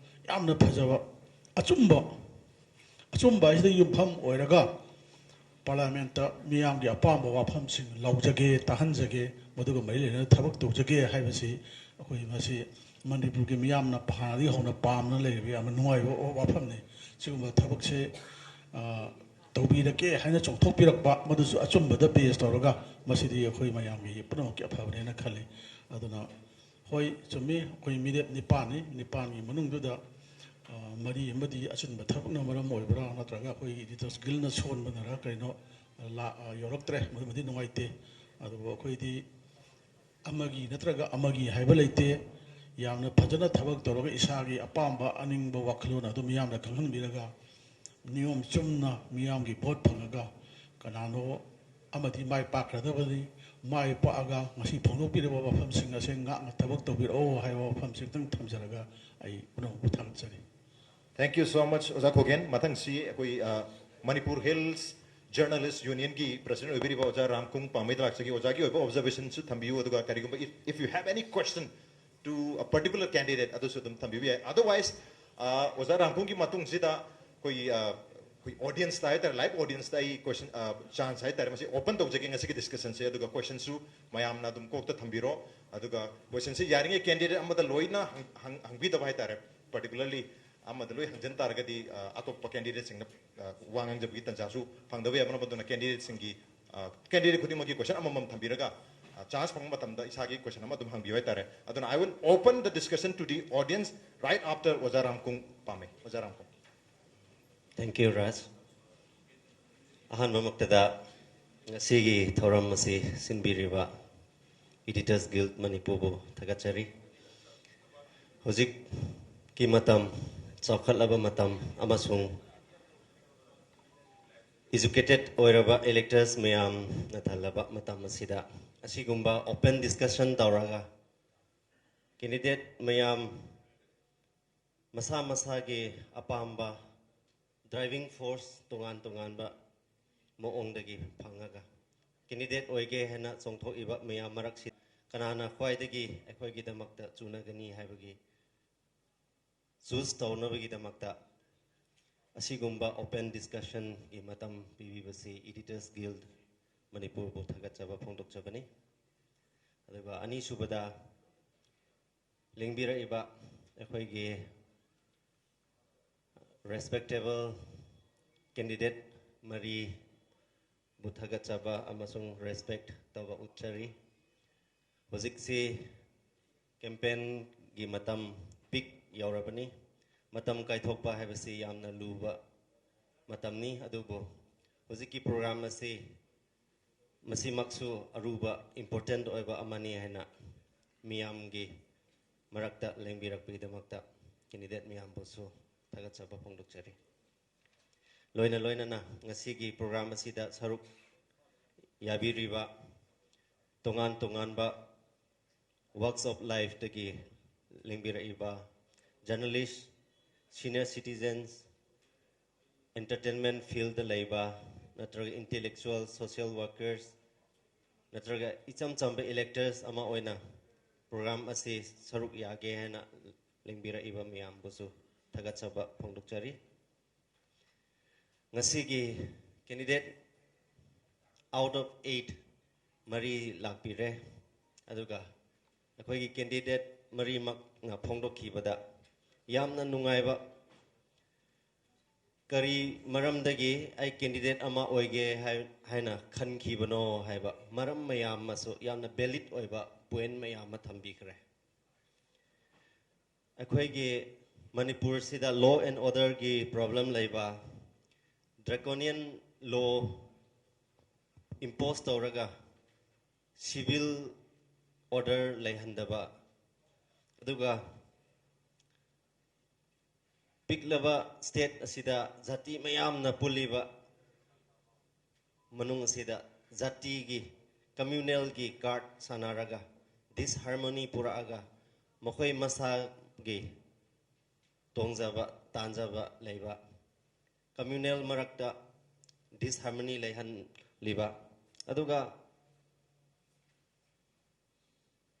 ꯌꯥꯝꯅ ꯐꯖꯕ ꯑꯆꯨꯝꯕ ꯑꯆꯨꯝꯕ ꯑꯁꯤꯗ ꯌꯨꯝꯐꯝ ꯑꯣꯏꯔꯒ ꯄꯥꯔꯂꯤꯌꯥꯃꯦꯟꯠꯇ ꯃꯤꯌꯥꯝꯒꯤ ꯑꯄꯥꯝꯕ ꯋꯥꯐꯝꯁꯤꯡ ꯂꯧꯖꯒꯦ, ꯇꯥꯍꯟꯖꯒꯦ, ꯃꯗꯨꯒ ꯃꯔꯤ ꯂꯩꯅꯅ ꯊꯕꯛ ꯇꯧꯖꯒꯦ ꯍꯥꯏꯕꯁꯤ ꯑꯩꯈꯣꯏ ꯃꯁꯤ ꯃꯅꯤꯄꯨꯔꯒꯤ ꯃꯤꯌꯥꯝꯅ ꯍꯥꯟꯅꯗꯒꯤ ꯍꯧꯅ ꯄꯥꯝꯅ ꯂꯩꯔꯤꯕ ꯌꯥꯝꯅ ꯅꯨꯡꯉꯥꯏꯕ ꯋꯥꯐꯝꯅꯤ꯫ ꯁꯤꯒꯨꯝꯕ ꯊꯕꯛꯁꯦ, ꯑ, ꯇꯧꯕꯤꯔꯛꯀꯦ ꯍꯥꯏꯅ ꯆꯣꯡꯊꯣꯛꯄꯤꯔꯛꯄ, ꯃꯗꯨꯁꯨ ꯑꯆꯨꯝꯕꯗ ꯕꯦꯖ ꯇꯧꯔꯒ, ꯃꯁꯤꯗꯤ ꯑꯩꯈꯣꯏ ꯃꯌꯥꯝꯒꯤ ꯄꯨꯝꯅꯃꯛꯀꯤ ꯑꯐꯕꯅꯦꯅ ꯈꯜꯂꯤ꯫ ꯑꯗꯨꯅ ꯍꯣꯏ, ꯆꯨꯝꯃꯤ, ꯑꯩꯈꯣꯏ ꯃꯤꯔꯦꯞ ꯅꯤꯄꯥꯟꯅꯤ꯫ ꯅꯤꯄꯥꯟꯒꯤ ꯃꯅꯨꯡꯗꯨꯗ, ꯑ, ꯃꯔꯤ ꯑꯃꯗꯤ ꯑꯆꯨꯝꯕ ꯊꯕꯛꯅ ꯃꯔꯝ ꯑꯣꯏꯕ꯭ꯔꯥ, ꯅꯠꯇ꯭ꯔꯒ ꯑꯩꯈꯣꯏꯒꯤ ꯏꯗꯤꯇꯔꯁ ꯒꯤꯜꯅ ꯁꯣꯟꯕꯅꯔꯥ ꯀꯔꯤꯅꯣ, ꯑ, ꯂꯥ-, ꯑ, ꯌꯧꯔꯛꯇ꯭ꯔꯦ꯫ ꯃꯗꯨꯃꯗꯤ ꯅꯨꯡꯉꯥꯏꯇꯦ꯫ ꯑꯗꯨꯕꯨ ꯑꯩꯈꯣꯏꯗꯤ ꯑꯃꯒꯤ ꯅꯠꯇ꯭ꯔꯒ ꯑꯃꯒꯤ ꯍꯥꯏꯕ ꯂꯩꯇꯦ꯫ ꯌꯥꯝꯅ ꯐꯖꯅ ꯊꯕꯛ ꯇꯧꯔꯒ ꯏꯁꯥꯒꯤ ꯑꯄꯥꯝꯕ ꯑꯅꯤꯡꯕ ꯋꯥꯈꯜꯂꯣꯟ ꯑꯗꯨ ꯃꯤꯌꯥꯝꯗ ꯈꯪꯍꯟꯕꯤꯔꯒ, ꯅꯤꯌꯣꯝ ꯆꯨꯝꯅ ꯃꯤꯌꯥꯝꯒꯤ ꯚꯣꯠ ꯐꯪꯉꯒ ꯀꯅꯥꯅꯣ ꯑꯃꯗꯤ ꯃꯥꯏ ꯄꯥꯛꯈ꯭ꯔꯗꯕꯅꯤ꯫ ꯃꯥꯏ ꯄꯥꯛꯑꯒ ꯉꯁꯤ ꯐꯣꯡꯗꯣꯛꯄꯤꯔꯤꯕ ꯋꯥꯐꯝꯁꯤꯡ ꯑꯁꯦ ꯉꯥꯛꯅ ꯊꯕꯛ ꯇꯧꯕꯤꯔꯛꯑꯣ ꯍꯥꯏꯕ ꯋꯥꯐꯝꯁꯤ ꯈꯤꯇꯪ ꯊꯝꯖꯔꯒ ꯑꯩ ꯄꯨꯝꯅꯃꯛꯄꯨ ꯊꯥꯒꯠꯆꯔꯤ꯫ Thank you so much, ꯑꯣꯖꯥ ꯈꯣꯒꯦꯟ꯫ ꯃꯊꯪꯁꯤ ꯑꯩꯈꯣꯏ, ꯑ, ꯃꯅꯤꯄꯨꯔ ꯍꯤꯜꯁ ꯖꯔꯅꯦꯂꯤꯁ ꯌꯨꯅꯤꯌꯟꯒꯤ ꯄ꯭ꯔꯁꯤꯗꯦꯟꯠ ꯑꯣꯏꯕꯤꯔꯤꯕ ꯑꯣꯖꯥ ꯔꯥꯝꯀꯨꯡ ꯄꯥꯝꯃꯩꯗ ꯂꯥꯛꯆꯒꯦ꯫ ꯑꯣꯖꯥꯒꯤ ꯑꯣꯏꯕ ꯑꯣꯕꯖꯔꯕꯦꯁꯟꯁꯨ ꯊꯝꯕꯤꯌꯨ, ꯑꯗꯨꯒ ꯀꯔꯤꯒꯨꯝꯕ if, if you have any question to a particular candidate ꯑꯗꯨꯁꯨ ꯑꯗꯨꯝ ꯊꯝꯕꯤꯕ ꯌꯥꯏ꯫ Otherwise, ꯑ, ꯑꯣꯖꯥ ꯔꯥꯝꯀꯨꯡꯒꯤ ꯃꯇꯨꯡꯁꯤꯗ ꯑꯩꯈꯣꯏꯒꯤ, ꯑ, ꯑꯩꯈꯣꯏ ꯑꯣꯗꯤꯌꯦꯟꯁꯇ ꯍꯥꯏꯇꯥꯔꯦ, ꯂꯥꯏꯚ ꯑꯣꯗꯤꯌꯦꯟꯁꯇ ꯑꯩ ꯀꯣꯏꯁꯟ, ꯑ, ꯆꯥꯟꯁ ꯍꯥꯏꯇꯥꯔꯦ, ꯃꯁꯤ ꯑꯣꯄꯟ ꯇꯧꯖꯒꯦ ꯉꯁꯤꯒꯤ ꯗꯤꯁꯀꯁꯟꯁꯦ꯫ ꯑꯗꯨꯒ ꯀꯣꯏꯁꯟꯁꯨ ꯃꯌꯥꯝꯅ ꯑꯗꯨꯝ ꯀꯣꯛꯇ ꯊꯝꯕꯤꯔꯣ꯫ ꯑꯗꯨꯒ ꯀꯣꯏꯁꯟꯁꯦ ꯌꯥꯔꯤꯉꯩ ꯀꯦꯟꯗꯤꯗꯦꯠ ꯑꯃꯗ ꯂꯣꯏꯅ ꯍꯪ-, ꯍꯪ-, ꯍꯪꯕꯤꯗꯕ ꯍꯥꯏꯇꯥꯔꯦ꯫ ꯄꯥꯔꯇꯤꯀꯨꯂꯔꯂꯤ ꯑꯃꯗ ꯂꯣꯏ ꯍꯪꯖꯟ ꯇꯥꯔꯒꯗꯤ, ꯑ, ꯑꯇꯣꯞꯄ ꯀꯦꯟꯗꯤꯗꯦꯠꯁꯤꯡꯅ, ꯑ, ꯋꯥ ꯉꯥꯡꯖꯕꯒꯤ ꯇꯥꯟꯖꯥꯁꯨ ꯐꯪꯗꯕ ꯌꯥꯕꯅ, ꯑꯗꯨꯅ ꯀꯦꯟꯗꯤꯗꯦꯠꯁꯤꯡꯒꯤ, ꯑ, ꯀꯦꯟꯗꯤꯗꯦꯠ ꯈꯨꯗꯤꯡꯃꯛꯀꯤ ꯀꯣꯏꯁꯟ ꯑꯃꯃꯝ ꯊꯝꯕꯤꯔꯒ, ꯑ, ꯆꯥꯟꯁ ꯐꯪꯕ ꯃꯇꯝꯗ ꯏꯁꯥꯒꯤ ꯀꯣꯏꯁꯟ ꯑꯃ ꯑꯗꯨꯝ ꯍꯪꯕꯤꯌꯨ ꯍꯥꯏꯇꯥꯔꯦ꯫ ꯑꯗꯨꯅ I will open the discussion to the audience right after ꯑꯣꯖꯥ ꯔꯥꯝꯀꯨꯡ ꯄꯥꯝꯃꯩ꯫ ꯑꯣꯖꯥ ꯔꯥꯝꯀꯨꯡ꯫ Thank you, ꯔꯥꯖ꯫ ꯑꯍꯥꯟꯕꯃꯛꯇꯗ ꯉꯁꯤꯒꯤ ꯊꯧꯔꯝ ꯑꯁꯤ ꯁꯤꯟꯕꯤꯔꯤꯕ Editors Guild ꯃꯅꯤꯄꯨꯔꯕꯨ ꯊꯥꯒꯠꯆꯔꯤ꯫ ꯍꯧꯖꯤꯛꯀꯤ ꯃꯇꯝ, ꯆꯥꯎꯈꯠꯂꯕ ꯃꯇꯝ ꯑꯃꯁꯨꯡ educated ꯑꯣꯏꯔꯕ electors ꯃꯌꯥꯝꯅ ꯊꯜꯂꯕ ꯃꯇꯝ ꯑꯁꯤꯗ ꯑꯁꯤꯒꯨꯝꯕ open discussion ꯇꯧꯔꯒ candidate ꯃꯌꯥꯝ ꯃꯁꯥ ꯃꯁꯥꯒꯤ ꯑꯄꯥꯝꯕ driving force ꯇꯣꯉꯥꯟ ꯇꯣꯉꯥꯟꯕ ꯃꯑꯣꯡꯗꯒꯤ ꯐꯪꯉꯒ ꯀꯦꯟꯗꯤꯗꯦꯠ ꯑꯣꯏꯒꯦ ꯍꯥꯏꯅ ꯆꯣꯡꯊꯣꯛꯏꯕ ꯃꯌꯥꯝ ꯃꯔꯛꯁꯤ ꯀꯅꯥꯅ ꯈ꯭ꯋꯥꯏꯗꯒꯤ ꯑꯩꯈꯣꯏꯒꯤꯗꯃꯛꯇ ꯆꯨꯅꯒꯅꯤ ꯍꯥꯏꯕꯒꯤ ꯆꯨꯁ ꯇꯧꯅꯕꯒꯤꯗꯃꯛꯇ ꯑꯁꯤꯒꯨꯝꯕ ꯑꯣꯄꯦꯟ ꯗꯤꯁꯀꯁꯟꯒꯤ ꯃꯇꯝ ꯄꯤꯕꯤꯕꯁꯤ Editors Guild ꯃꯅꯤꯄꯨꯔꯕꯨ ꯊꯥꯒꯠꯆꯕ ꯐꯣꯡꯗꯣꯛꯆꯕꯅꯤ꯫ ꯑꯗꯨꯒ ꯑꯅꯤꯁꯨꯕꯗ ꯂꯦꯡꯕꯤꯔꯛꯏꯕ ꯑꯩꯈꯣꯏꯒꯤ ꯔꯦꯁꯄꯦꯛꯇꯦꯕꯜ ꯀꯦꯟꯗꯤꯗꯦꯠ ꯃꯔꯤꯕꯨ ꯊꯥꯒꯠꯆꯕ ꯑꯃꯁꯨꯡ ꯔꯦꯁꯄꯦꯛ ꯇꯧꯕ ꯎꯠꯆꯔꯤ꯫ ꯍꯧꯖꯤꯛꯁꯤ ꯀꯦꯝꯄꯦꯟꯒꯤ ꯃꯇꯝ ꯄꯤꯛ ꯌꯧꯔꯕꯅꯤ꯫ ꯃꯇꯝ ꯀꯥꯏꯊꯣꯛꯄ ꯍꯥꯏꯕꯁꯤ ꯌꯥꯝꯅ ꯂꯨꯕ ꯃꯇꯝꯅꯤ, ꯑꯗꯨꯕꯨ ꯍꯧꯖꯤꯛꯀꯤ ꯄ꯭ꯔꯣꯒ꯭ꯔꯥꯝ ꯑꯁꯤ ꯃꯁꯤꯃꯛꯁꯨ ꯑꯔꯨꯕ, ꯏꯝꯄꯣꯔꯇꯦꯟꯠ ꯑꯣꯏꯕ ꯑꯃꯅꯤ ꯍꯥꯏꯅ ꯃꯤꯌꯥꯝꯒꯤ ꯃꯔꯛꯇ ꯂꯦꯡꯕꯤꯔꯛꯄꯒꯤꯗꯃꯛꯇ ꯀꯦꯟꯗꯤꯗꯦꯠ ꯃꯌꯥꯝꯕꯨꯁꯨ ꯊꯥꯒꯠꯆꯕ ꯐꯣꯡꯗꯣꯛꯆꯔꯤ꯫ ꯂꯣꯏꯅ ꯂꯣꯏꯅꯅ ꯉꯁꯤꯒꯤ ꯄ꯭ꯔꯣꯒ꯭ꯔꯥꯝ ꯑꯁꯤꯗ ꯁꯔꯨꯛ ꯌꯥꯕꯤꯔꯤꯕ ꯇꯣꯉꯥꯟ ꯇꯣꯉꯥꯟꯕ walks of lifeꯇꯒꯤ ꯂꯦꯡꯕꯤꯔꯛꯏꯕ journalist, senior citizens, entertainment fieldꯇ ꯂꯩꯕ ꯅꯠꯇ꯭ꯔꯒ intellectual, social workers ꯅꯠꯇ꯭ꯔꯒ ꯏꯆꯝ ꯆꯝꯕ electors ꯑꯃ ꯑꯣꯏꯅ ꯄ꯭ꯔꯣꯒ꯭ꯔꯥꯝ ꯑꯁꯤ ꯁꯔꯨꯛ ꯌꯥꯒꯦ ꯍꯥꯏꯅ ꯂꯦꯡꯕꯤꯔꯛꯏꯕ ꯃꯌꯥꯝꯕꯨꯁꯨ ꯊꯥꯒꯠꯆꯕ ꯐꯣꯡꯗꯣꯛꯆꯔꯤ꯫ ꯉꯁꯤꯒꯤ candidate out of eight ꯃꯔꯤ ꯂꯥꯛꯄꯤꯔꯦ꯫ ꯑꯗꯨꯒ ꯑꯩꯈꯣꯏꯒꯤ candidate ꯃꯔꯤꯃꯛꯅ ꯐꯣꯡꯗꯣꯛꯈꯤꯕꯗ ꯌꯥꯝꯅ ꯅꯨꯡꯉꯥꯏꯕ, ꯀꯔꯤ ꯃꯔꯝꯗꯒꯤ ꯑꯩ candidate ꯑꯃ ꯑꯣꯏꯒꯦ ꯍꯥꯏ-, ꯍꯥꯏꯅ ꯈꯟꯈꯤꯕꯅꯣ ꯍꯥꯏꯕ ꯃꯔꯝ ꯃꯌꯥꯝ ꯑꯃꯁꯨ, ꯌꯥꯝꯅ valid ꯑꯣꯏꯕ point ꯃꯌꯥꯝ ꯑꯃ ꯊꯝꯕꯤꯈ꯭ꯔꯦ꯫ ꯑꯩꯈꯣꯏꯒꯤ ꯃꯅꯤꯄꯨꯔꯁꯤꯗ law and orderꯒꯤ problem ꯂꯩꯕ, draconian law impose ꯇꯧꯔꯒ civil order ꯂꯩꯍꯟꯗꯕ, ꯑꯗꯨꯒ ꯄꯤꯛꯂꯕ state ꯑꯁꯤꯗ ꯖꯥꯇꯤ ꯃꯌꯥꯝꯅ ꯄꯨꯜꯂꯤꯕ ꯃꯅꯨꯡ ꯑꯁꯤꯗ ꯖꯥꯇꯤꯒꯤ, communalꯒꯤ card ꯁꯥꯟꯅꯔꯒ disharmony ꯄꯨꯔꯛꯑꯒ ꯃꯈꯣꯏ ꯃꯁꯥꯒꯤ ꯇꯣꯡꯖꯕ, ꯇꯥꯟꯖꯕ ꯂꯩꯕ, communal ꯃꯔꯛꯇ ꯗꯤꯁꯍꯥꯔꯃꯅꯤ ꯂꯩꯍꯜꯂꯤꯕ, ꯑꯗꯨꯒ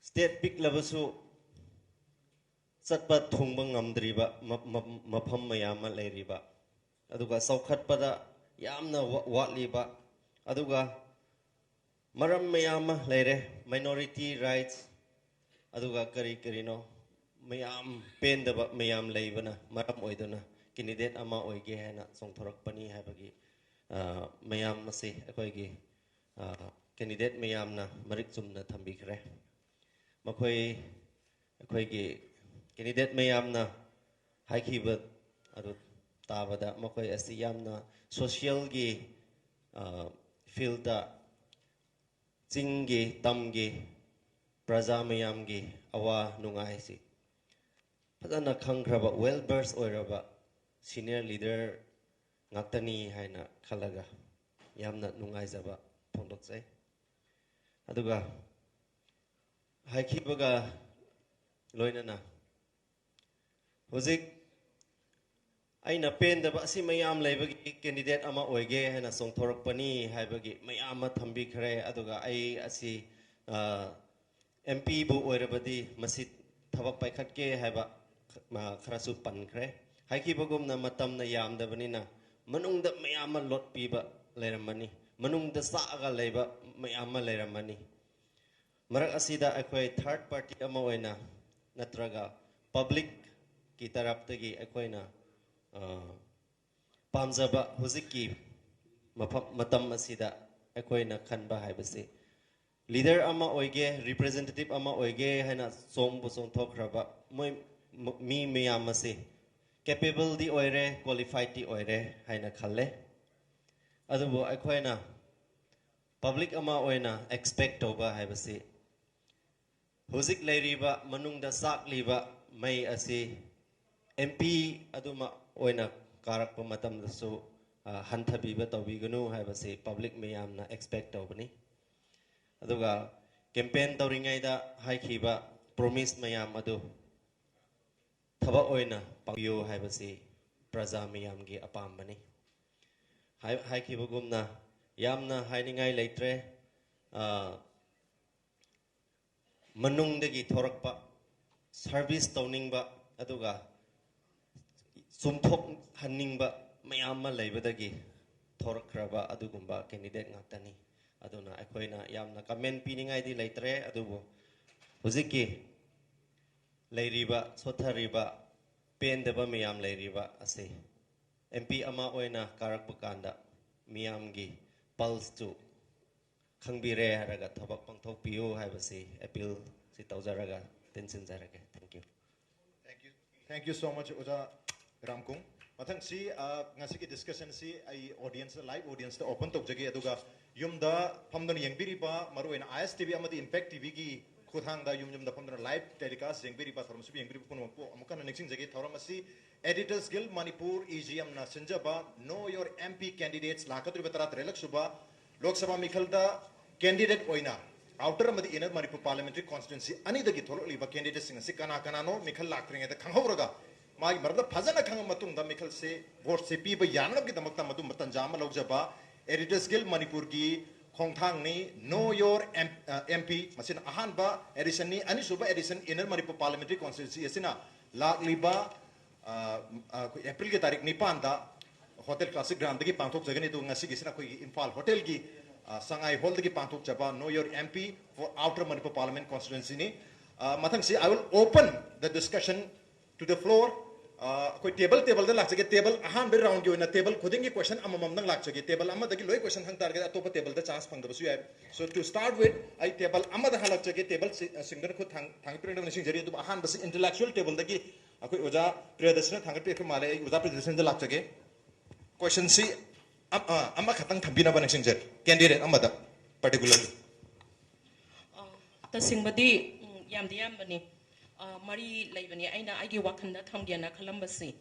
ꯁ꯭ꯇꯦꯠ ꯄꯤꯛꯂꯕꯁꯨ ꯆꯠꯄ ꯊꯨꯡꯕ ꯉꯝꯗ꯭ꯔꯤꯕ ꯃ- ꯃ- ꯃꯐꯝ ꯃꯌꯥꯝ ꯑꯃ ꯂꯩꯔꯤꯕ, ꯑꯗꯨꯒ ꯆꯥꯎꯈꯠꯄꯗ ꯌꯥꯝꯅ ꯋꯥ- ꯋꯥꯠꯂꯤꯕ, ꯑꯗꯨꯒ ꯃꯔꯝ ꯃꯌꯥꯝ ꯑꯃ ꯂꯩꯔꯦ, ꯃꯥꯏꯅꯣꯔꯤꯇꯤ ꯔꯥꯏꯠꯁ, ꯑꯗꯨꯒ ꯀꯔꯤ ꯀꯔꯤꯅꯣ ꯃꯌꯥꯝ, ꯄꯦꯟꯗꯕ ꯃꯌꯥꯝ ꯂꯩꯕꯅ ꯃꯔꯝ ꯑꯣꯏꯗꯨꯅ ꯀꯦꯟꯗꯤꯗꯦꯠ ꯑꯃ ꯑꯣꯏꯒꯦ ꯍꯥꯏꯅ ꯆꯣꯡꯊꯣꯔꯛꯄꯅꯤ ꯍꯥꯏꯕꯒꯤ, ꯑ, ꯃꯌꯥꯝ ꯑꯁꯤ ꯑꯩꯈꯣꯏꯒꯤ, ꯑ, ꯀꯦꯟꯗꯤꯗꯦꯠ ꯃꯌꯥꯝꯅ ꯃꯔꯤꯛ ꯆꯨꯝꯅ ꯊꯝꯕꯤꯈ꯭ꯔꯦ꯫ ꯃꯈꯣꯏ, ꯑꯩꯈꯣꯏꯒꯤ ꯀꯦꯟꯗꯤꯗꯦꯠ ꯃꯌꯥꯝꯅ ꯍꯥꯏꯈꯤꯕ ꯑꯗꯨ ꯇꯥꯕꯗ, ꯃꯈꯣꯏ ꯑꯁꯤ ꯌꯥꯝꯅ ꯁꯣꯁꯤꯌꯦꯜꯒꯤ, ꯑ, ꯐꯤꯜꯗ, ꯆꯤꯡꯒꯤ ꯇꯝꯒꯤ ꯄ꯭ꯔꯖꯥ ꯃꯌꯥꯝꯒꯤ ꯑꯋꯥ ꯅꯨꯡꯉꯥꯏꯁꯤ ꯐꯖꯅ ꯈꯪꯈ꯭ꯔꯕ, ꯋꯦꯜ ꯕꯔꯁ ꯑꯣꯏꯔꯕ ꯁꯤꯅꯤꯌꯔ ꯂꯤꯗꯔ ꯉꯥꯛꯇꯅꯤ ꯍꯥꯏꯅ ꯈꯜꯂꯒ ꯌꯥꯝꯅ ꯅꯨꯡꯉꯥꯏꯖꯕ ꯐꯣꯡꯗꯣꯛꯆꯩ꯫ ꯑꯗꯨꯒ ꯍꯥꯏꯈꯤꯕꯒ ꯂꯣꯏꯅꯅ ꯍꯧꯖꯤꯛ ꯑꯩꯅ ꯄꯦꯟꯗꯕ ꯑꯁꯤ ꯃꯌꯥꯝ ꯂꯩꯕꯒꯤ ꯀꯦꯟꯗꯤꯗꯦꯠ ꯑꯃ ꯑꯣꯏꯒꯦ ꯍꯥꯏꯅ ꯆꯣꯡꯊꯣꯔꯛꯄꯅꯤ ꯍꯥꯏꯕꯒꯤ ꯃꯌꯥꯝ ꯑꯃ ꯊꯝꯕꯤꯈ꯭ꯔꯦ꯫ ꯑꯗꯨꯒ ꯑꯩ ꯑꯁꯤ, ꯑ, ꯑꯦꯝ ꯄꯤꯕꯨ ꯑꯣꯏꯔꯕꯗꯤ ꯃꯁꯤ ꯊꯕꯛ ꯄꯥꯏꯈꯠꯀꯦ ꯍꯥꯏꯕ, ꯑ, ꯈꯔꯁꯨ ꯄꯟꯈ꯭ꯔꯦ꯫ ꯍꯥꯏꯈꯤꯕꯒꯨꯝꯅ ꯃꯇꯝꯅ ꯌꯥꯝꯗꯕꯅꯤꯅ ꯃꯅꯨꯡꯗ ꯃꯌꯥꯝ ꯑꯃ ꯂꯣꯠꯄꯤꯕ ꯂꯩꯔꯝꯃꯅꯤ, ꯃꯅꯨꯡꯗ ꯆꯥꯛꯑꯒ ꯂꯩꯕ ꯃꯌꯥꯝ ꯑꯃ ꯂꯩꯔꯝꯃꯅꯤ꯫ ꯃꯔꯛ ꯑꯁꯤꯗ ꯑꯩꯈꯣꯏ ꯊꯥꯔꯠ ꯄꯥꯔꯇꯤ ꯑꯃ ꯑꯣꯏꯅ ꯅꯠꯇ꯭ꯔꯒ ꯄꯕ꯭ꯂꯤꯛꯀꯤ ꯇꯔꯞꯇꯒꯤ ꯑꯩꯈꯣꯏꯅ, ꯑ, ꯄꯥꯝꯖꯕ ꯍꯧꯖꯤꯛꯀꯤ ꯃꯐꯝ, ꯃꯇꯝ ꯑꯁꯤꯗ ꯑꯩꯈꯣꯏꯅ ꯈꯟꯕ ꯍꯥꯏꯕꯁꯤ, ꯂꯤꯗꯔ ꯑꯃ ꯑꯣꯏꯒꯦ, ꯔꯤꯄ꯭ꯔꯖꯦꯟꯇꯦꯇꯤꯚ ꯑꯃ ꯑꯣꯏꯒꯦ ꯍꯥꯏꯅ ꯆꯣꯡꯕꯨ ꯆꯣꯡꯊꯣꯛꯈ꯭ꯔꯕ ꯃꯣꯏ ꯃ- ꯃꯤ ꯃꯌꯥꯝ ꯑꯁꯤ ꯀꯦꯄꯦꯕꯜꯗꯤ ꯑꯣꯏꯔꯦ, ꯀ꯭ꯋꯥꯂꯤꯐꯥꯏꯗꯤ ꯑꯣꯏꯔꯦ ꯍꯥꯏꯅ ꯈꯜꯂꯦ꯫ ꯑꯗꯨꯕꯨ ꯑꯩꯈꯣꯏꯅ ꯄꯕ꯭ꯂꯤꯛ ꯑꯃ ꯑꯣꯏꯅ ꯑꯦꯛꯁꯄꯦꯛ ꯇꯧꯕ ꯍꯥꯏꯕꯁꯤ, ꯍꯧꯖꯤꯛ ꯂꯩꯔꯤꯕ ꯃꯅꯨꯡꯗ ꯆꯥꯛꯂꯤꯕ ꯃꯩ ꯑꯁꯤ ꯑꯦꯝ ꯄꯤ ꯑꯗꯨꯃꯛ ꯑꯣꯏꯅ ꯀꯥꯔꯛꯄ ꯃꯇꯝꯗꯁꯨ, ꯑ, ꯍꯟꯊꯕꯤꯕ ꯇꯧꯕꯤꯒꯅꯨ ꯍꯥꯏꯕꯁꯤ ꯄꯕ꯭ꯂꯤꯛ ꯃꯌꯥꯝꯅ ꯑꯦꯛꯁꯄꯦꯛ ꯇꯧꯕꯅꯤ꯫ ꯑꯗꯨꯒ ꯀꯦꯝꯄꯦꯟ ꯇꯧꯔꯤꯉꯩꯗ ꯍꯥꯏꯈꯤꯕ ꯄ꯭ꯔꯣꯃꯤꯁ ꯃꯌꯥꯝ ꯑꯗꯨ ꯊꯕꯛ ꯑꯣꯏꯅ ꯄꯥꯡꯕꯤꯌꯨ ꯍꯥꯏꯕꯁꯤ ꯄ꯭ꯔꯖꯥ ꯃꯤꯌꯥꯝꯒꯤ ꯑꯄꯥꯝꯕꯅꯤ꯫ ꯍꯥꯏ- ꯍꯥꯏꯈꯤꯕꯒꯨꯝꯅ ꯌꯥꯝꯅ ꯍꯥꯏꯅꯤꯡꯉꯥꯏ ꯂꯩꯇ꯭ꯔꯦ꯫ ꯑ, ꯃꯅꯨꯡꯗꯒꯤ ꯊꯣꯔꯛꯄ, ꯁꯔꯚꯤꯁ ꯇꯧꯅꯤꯡꯕ, ꯑꯗꯨꯒ ꯆꯨꯝꯊꯣꯛꯍꯟꯅꯤꯡꯕ ꯃꯌꯥꯝ ꯑꯃ ꯂꯩꯕꯗꯒꯤ ꯊꯣꯔꯛꯈ꯭ꯔꯕ ꯑꯗꯨꯒꯨꯝꯕ ꯀꯦꯟꯗꯤꯗꯦꯠ ꯉꯥꯛꯇꯅꯤ꯫ ꯑꯗꯨꯅ ꯑꯩꯈꯣꯏꯅ ꯌꯥꯝꯅ ꯀꯃꯦꯟ ꯄꯤꯅꯤꯡꯉꯥꯏꯗꯤ ꯂꯩꯇ꯭ꯔꯦ, ꯑꯗꯨꯕꯨ ꯍꯧꯖꯤꯛꯀꯤ ꯂꯩꯔꯤꯕ, ꯁꯣꯠꯊꯔꯤꯕ, ꯄꯦꯟꯗꯕ ꯃꯌꯥꯝ ꯂꯩꯔꯤꯕ ꯑꯁꯤ ꯑꯦꯝ ꯄꯤ ꯑꯃ ꯑꯣꯏꯅ ꯀꯥꯔꯛꯄ ꯀꯥꯟꯗ ꯃꯤꯌꯥꯝꯒꯤ ꯄꯜꯁꯇꯨ ꯈꯪꯕꯤꯔꯦ ꯍꯥꯏꯔꯒ ꯊꯕꯛ ꯄꯥꯡꯊꯣꯛꯄꯤꯌꯨ ꯍꯥꯏꯕꯁꯤ ꯑꯦꯄꯤꯜꯁꯤ ꯇꯧꯖꯔꯒ ꯇꯦꯟꯁꯤꯟꯖꯔꯒꯦ꯫ Thank you꯫ Thank you. Thank you so much, ꯑꯣꯖꯥ ꯔꯥꯝꯀꯨꯡ꯫ ꯃꯊꯪꯁꯤ, ꯑ, ꯉꯁꯤꯒꯤ ꯗꯤꯁꯀꯁꯟꯁꯤ ꯑꯩ ꯑꯣꯗꯤꯌꯦꯟꯁꯇ, ꯂꯥꯏꯚ ꯑꯣꯗꯤꯌꯦꯟꯁꯇ ꯑꯣꯄꯟ ꯇꯧꯖꯒꯦ, ꯑꯗꯨꯒ ꯌꯨꯝꯗ ꯐꯝꯗꯨꯅ ꯌꯦꯡꯕꯤꯔꯤꯕ, ꯃꯔꯨꯑꯣꯏꯅ ꯑꯥꯏ ꯑꯦꯁ ꯇꯤ ꯚꯤ ꯑꯃꯗꯤ ꯏꯝꯄꯦꯛ ꯇꯤ ꯚꯤꯒꯤ ꯈꯨꯠꯊꯥꯡꯗ ꯌꯨꯝ ꯌꯨꯝꯗ ꯐꯝꯗꯨꯅ ꯂꯥꯏꯚ ꯇꯦꯂꯤꯀꯥꯁ ꯌꯦꯡꯕꯤꯔꯤꯕ, ꯊꯧꯔꯝꯁꯤꯕꯨ ꯌꯦꯡꯕꯤꯔꯤꯕ ꯄꯨꯝꯅꯃꯛꯄꯨ ꯑꯃꯨꯛ ꯍꯟꯅ ꯅꯤꯡꯁꯤꯡꯖꯒꯦ꯫ ꯊꯧꯔꯝ ꯑꯁꯤ Editors Guild Manipur, E G ꯑꯦꯝꯅ ꯁꯤꯟꯖꯕ Know Your M P Candidates, ꯂꯥꯛꯀꯗꯧꯔꯤꯕ ꯇꯔꯥꯇꯔꯦꯠꯂꯛ ꯁꯨꯕ ꯂꯣꯛ ꯁꯚꯥ ꯃꯤꯈꯜꯗ ꯀꯦꯟꯗꯤꯗꯦꯠ ꯑꯣꯏꯅ ꯑꯥꯎꯇꯔ ꯑꯃꯗꯤ ꯏꯅꯔ ꯃꯅꯤꯄꯨꯔ ꯄꯥꯔꯂꯤꯌꯥꯃꯦꯟꯇꯔꯤ ꯀꯣꯟꯁꯇꯤꯇ꯭ꯋꯦꯟꯁꯤ ꯑꯅꯤꯗꯒꯤ ꯊꯣꯛꯂꯛꯂꯤꯕ ꯀꯦꯟꯗꯤꯗꯦꯠꯁꯤꯡ ꯑꯁꯤ ꯀꯅꯥ ꯀꯅꯥꯅꯣ, ꯃꯤꯈꯜ ꯂꯥꯛꯇ꯭ꯔꯤꯉꯩꯗ ꯈꯪꯍꯧꯔꯒ ꯃꯥꯒꯤ ꯃꯔꯝꯗ ꯐꯖꯅ ꯈꯪꯉ ꯃꯇꯨꯡꯗ ꯃꯤꯈꯜꯁꯦ, ꯚꯣꯠꯁꯦ ꯄꯤꯕ ꯌꯥꯅꯕꯒꯤꯗꯃꯛꯇ ꯃꯗꯨꯝꯕ ꯇꯟꯖꯥ ꯑꯃ ꯂꯧꯖꯕ Editors Guild ꯃꯅꯤꯄꯨꯔꯒꯤ ꯈꯣꯡꯊꯥꯡꯅꯤ꯫ Know Your M P, ꯃꯁꯤꯅ ꯑꯍꯥꯟꯕ ꯑꯦꯗꯤꯁꯟꯅꯤ꯫ ꯑꯅꯤꯁꯨꯕ ꯑꯦꯗꯤꯁꯟ ꯏꯅꯔ ꯃꯅꯤꯄꯨꯔ ꯄꯥꯔꯂꯤꯌꯥꯃꯦꯟꯇꯔꯤ ꯀꯣꯟꯁꯇꯤꯇ꯭ꯋꯦꯟꯁꯤ ꯑꯁꯤꯅ ꯂꯥꯛꯂꯤꯕ, ꯑ, ꯑ, ꯑꯩꯈꯣꯏ ꯑꯦꯄ꯭ꯔꯤꯜꯒꯤ ꯇꯥꯔꯤꯛ ꯅꯤꯄꯥꯟꯗ ꯍꯣꯇꯦꯜ ꯀ꯭ꯂꯥꯁꯤꯛ ꯒ꯭ꯔꯥꯎꯟꯗꯒꯤ ꯄꯥꯡꯊꯣꯛꯆꯒꯅꯤ꯫ ꯑꯗꯨꯒ ꯉꯁꯤꯒꯤꯁꯤꯅ ꯑꯩꯈꯣꯏꯒꯤ ꯏꯝꯐꯥꯜ ꯍꯣꯇꯦꯜꯒꯤ, ꯑ, ꯁꯉꯥꯏ ꯍꯣꯜꯗꯒꯤ ꯄꯥꯡꯊꯣꯛꯆꯕ Know Your M P for Outer Manipur Parliament Constituencyꯅꯤ꯫ ꯑ, ꯃꯊꯪꯁꯤ, I will open the discussion to the floor. ꯑ, ꯑꯩꯈꯣꯏ ꯇꯦꯕꯜ ꯇꯦꯕꯜꯗ ꯂꯥꯛꯆꯒꯦ꯫ ꯇꯦꯕꯜ ꯑꯍꯥꯟꯕ ꯔꯥꯎꯟꯒꯤ ꯑꯣꯏꯅ ꯇꯦꯕꯜ ꯈꯨꯗꯤꯡꯒꯤ ꯀꯣꯏꯁꯟ ꯑꯃꯃꯝꯗꯪ ꯂꯥꯛꯆꯒꯦ꯫ ꯇꯦꯕꯜ ꯑꯃꯗꯒꯤ ꯂꯣꯏ ꯀꯣꯏꯁꯟ ꯍꯪ ꯇꯥꯔꯒꯗꯤ ꯑꯇꯣꯞꯄ ꯇꯦꯕꯜꯗ ꯆꯥꯟꯁ ꯐꯪꯗꯕꯁꯨ ꯌꯥꯏ꯫ So to start with, ꯑꯩ ꯇꯦꯕꯜ ꯑꯃꯗ ꯍꯜꯂꯛꯆꯒꯦ꯫ ꯇꯦꯕꯜ ꯁꯤ-, ꯑ, ꯁꯤꯡꯗꯨꯅ ꯈꯨꯠ ꯊꯥꯡ-, ꯊꯥꯡꯒꯠꯄꯤꯔꯝꯅꯕ ꯅꯤꯡꯁꯤꯡꯖꯔꯤ꯫ ꯑꯗꯨꯕꯨ ꯑꯍꯥꯟꯕꯁꯤ ꯏꯟꯇꯦꯂꯦꯛꯆꯨꯋꯦꯜ ꯇꯦꯕꯜꯗꯒꯤ ꯑꯩꯈꯣꯏ ꯑꯣꯖꯥ ꯄ꯭ꯔꯤꯌꯗꯔꯁꯅ ꯊꯥꯡꯒꯠꯄꯤꯔꯛꯄ ꯃꯥꯜꯂꯦ꯫ ꯑꯩ ꯑꯣꯖꯥ ꯄ꯭ꯔꯤꯌꯗꯔꯁꯅꯗ ꯂꯥꯛꯆꯒꯦ꯫ ꯀꯣꯏꯁꯟꯁꯤ ꯑ-, ꯑ, ꯑꯃꯈꯛꯇꯪ ꯊꯝꯕꯤꯅꯕ ꯅꯤꯡꯁꯤꯡꯖꯔꯤ, ꯀꯦꯟꯗꯤꯗꯦꯠ ꯑꯃꯗ ꯄꯥꯔꯇꯤꯀꯨꯂꯔꯂꯤ꯫ ꯑ, ꯇꯁꯦꯡꯕꯗꯤ, ꯎꯝ, ꯌꯥꯝꯗꯤ ꯌꯥꯝꯕꯅꯤ꯫ ꯑ, ꯃꯔꯤ ꯂꯩꯕꯅꯤ꯫ ꯑꯩꯅ ꯑꯩꯒꯤ ꯋꯥꯈꯜꯗ ꯊꯝꯒꯦꯅ ꯈꯜꯂꯝꯕꯁꯤ,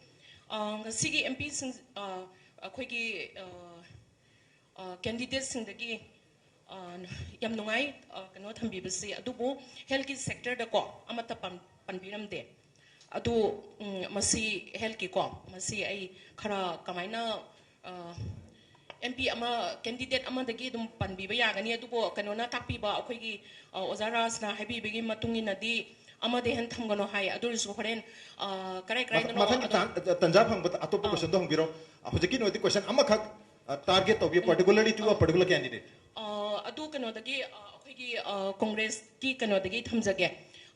ꯑ, ꯉꯁꯤꯒꯤ ꯑꯦꯝ ꯄꯤꯁꯤꯡ, ꯑ, ꯑꯩꯈꯣꯏꯒꯤ, ꯑ, ꯑ, ꯀꯦꯟꯗꯤꯗꯦꯠꯁꯤꯡꯗꯒꯤ, ꯑ, ꯌꯥꯝ ꯅꯨꯡꯉꯥꯏ, ꯑ, ꯀꯩꯅꯣ ꯊꯝꯕꯤꯕꯁꯤ꯫ ꯑꯗꯨꯕꯨ ꯍꯦꯜꯠꯀꯤ ꯁꯦꯛꯇꯔꯗꯀꯣ ꯑꯃꯠꯇ ꯄꯟ-, ꯄꯟꯕꯤꯔꯝꯗꯦ꯫ ꯑꯗꯨ, ꯎꯝ, ꯃꯁꯤ ꯍꯦꯜꯠꯀꯤꯀꯣ, ꯃꯁꯤ ꯑꯩ ꯈꯔ ꯀꯃꯥꯏꯅ, ꯑ, ꯑꯦꯝ ꯄꯤ ꯑꯃ, ꯀꯦꯟꯗꯤꯗꯦꯠ ꯑꯃꯗꯒꯤ ꯑꯗꯨꯝ ꯄꯟꯕꯤꯕ ꯌꯥꯒꯅꯤ꯫ ꯑꯗꯨꯕꯨ ꯀꯩꯅꯣꯅ ꯇꯥꯛꯄꯤꯕ, ꯑꯩꯈꯣꯏꯒꯤ ꯑ, ꯑꯣꯖꯥ ꯔꯥꯖꯅ ꯍꯥꯏꯕꯤꯕꯒꯤ ꯃꯇꯨꯡ ꯏꯟꯅꯗꯤ ꯑꯃꯗ ꯍꯦꯟꯅ ꯊꯝꯒꯅꯣ ꯍꯥꯏ꯫ ꯑꯗꯨ ꯑꯣꯏꯔꯁꯨ ꯍꯣꯔꯦꯟ ꯑ, ꯀꯔꯥꯏ ꯀꯔꯥꯏꯗꯅꯣ ꯃꯊꯪꯒꯤ ꯑꯗꯨꯝ ꯇꯥꯟ- ꯇꯥꯟꯖꯥ ꯐꯪꯕꯗ ꯑꯇꯣꯞꯄ ꯀꯣꯏꯁꯟꯗꯣ ꯍꯪꯕꯤꯔꯣ꯫ ꯍꯧꯖꯤꯛꯀꯤ ꯅꯣꯏꯗꯤ ꯀꯣꯏꯁꯟ ꯑꯃꯈꯛ ꯇꯥꯔꯒꯦꯠ ꯇꯧꯕꯤꯌꯨ, particularly to a particular candidate. ꯑ, ꯑꯗꯨ ꯀꯩꯅꯣꯗꯒꯤ ꯑ, ꯑꯩꯈꯣꯏꯒꯤ ꯑ, ꯀꯣꯡꯒ꯭ꯔꯦꯁꯀꯤ ꯀꯩꯅꯣꯗꯒꯤ ꯊꯝꯖꯒꯦ꯫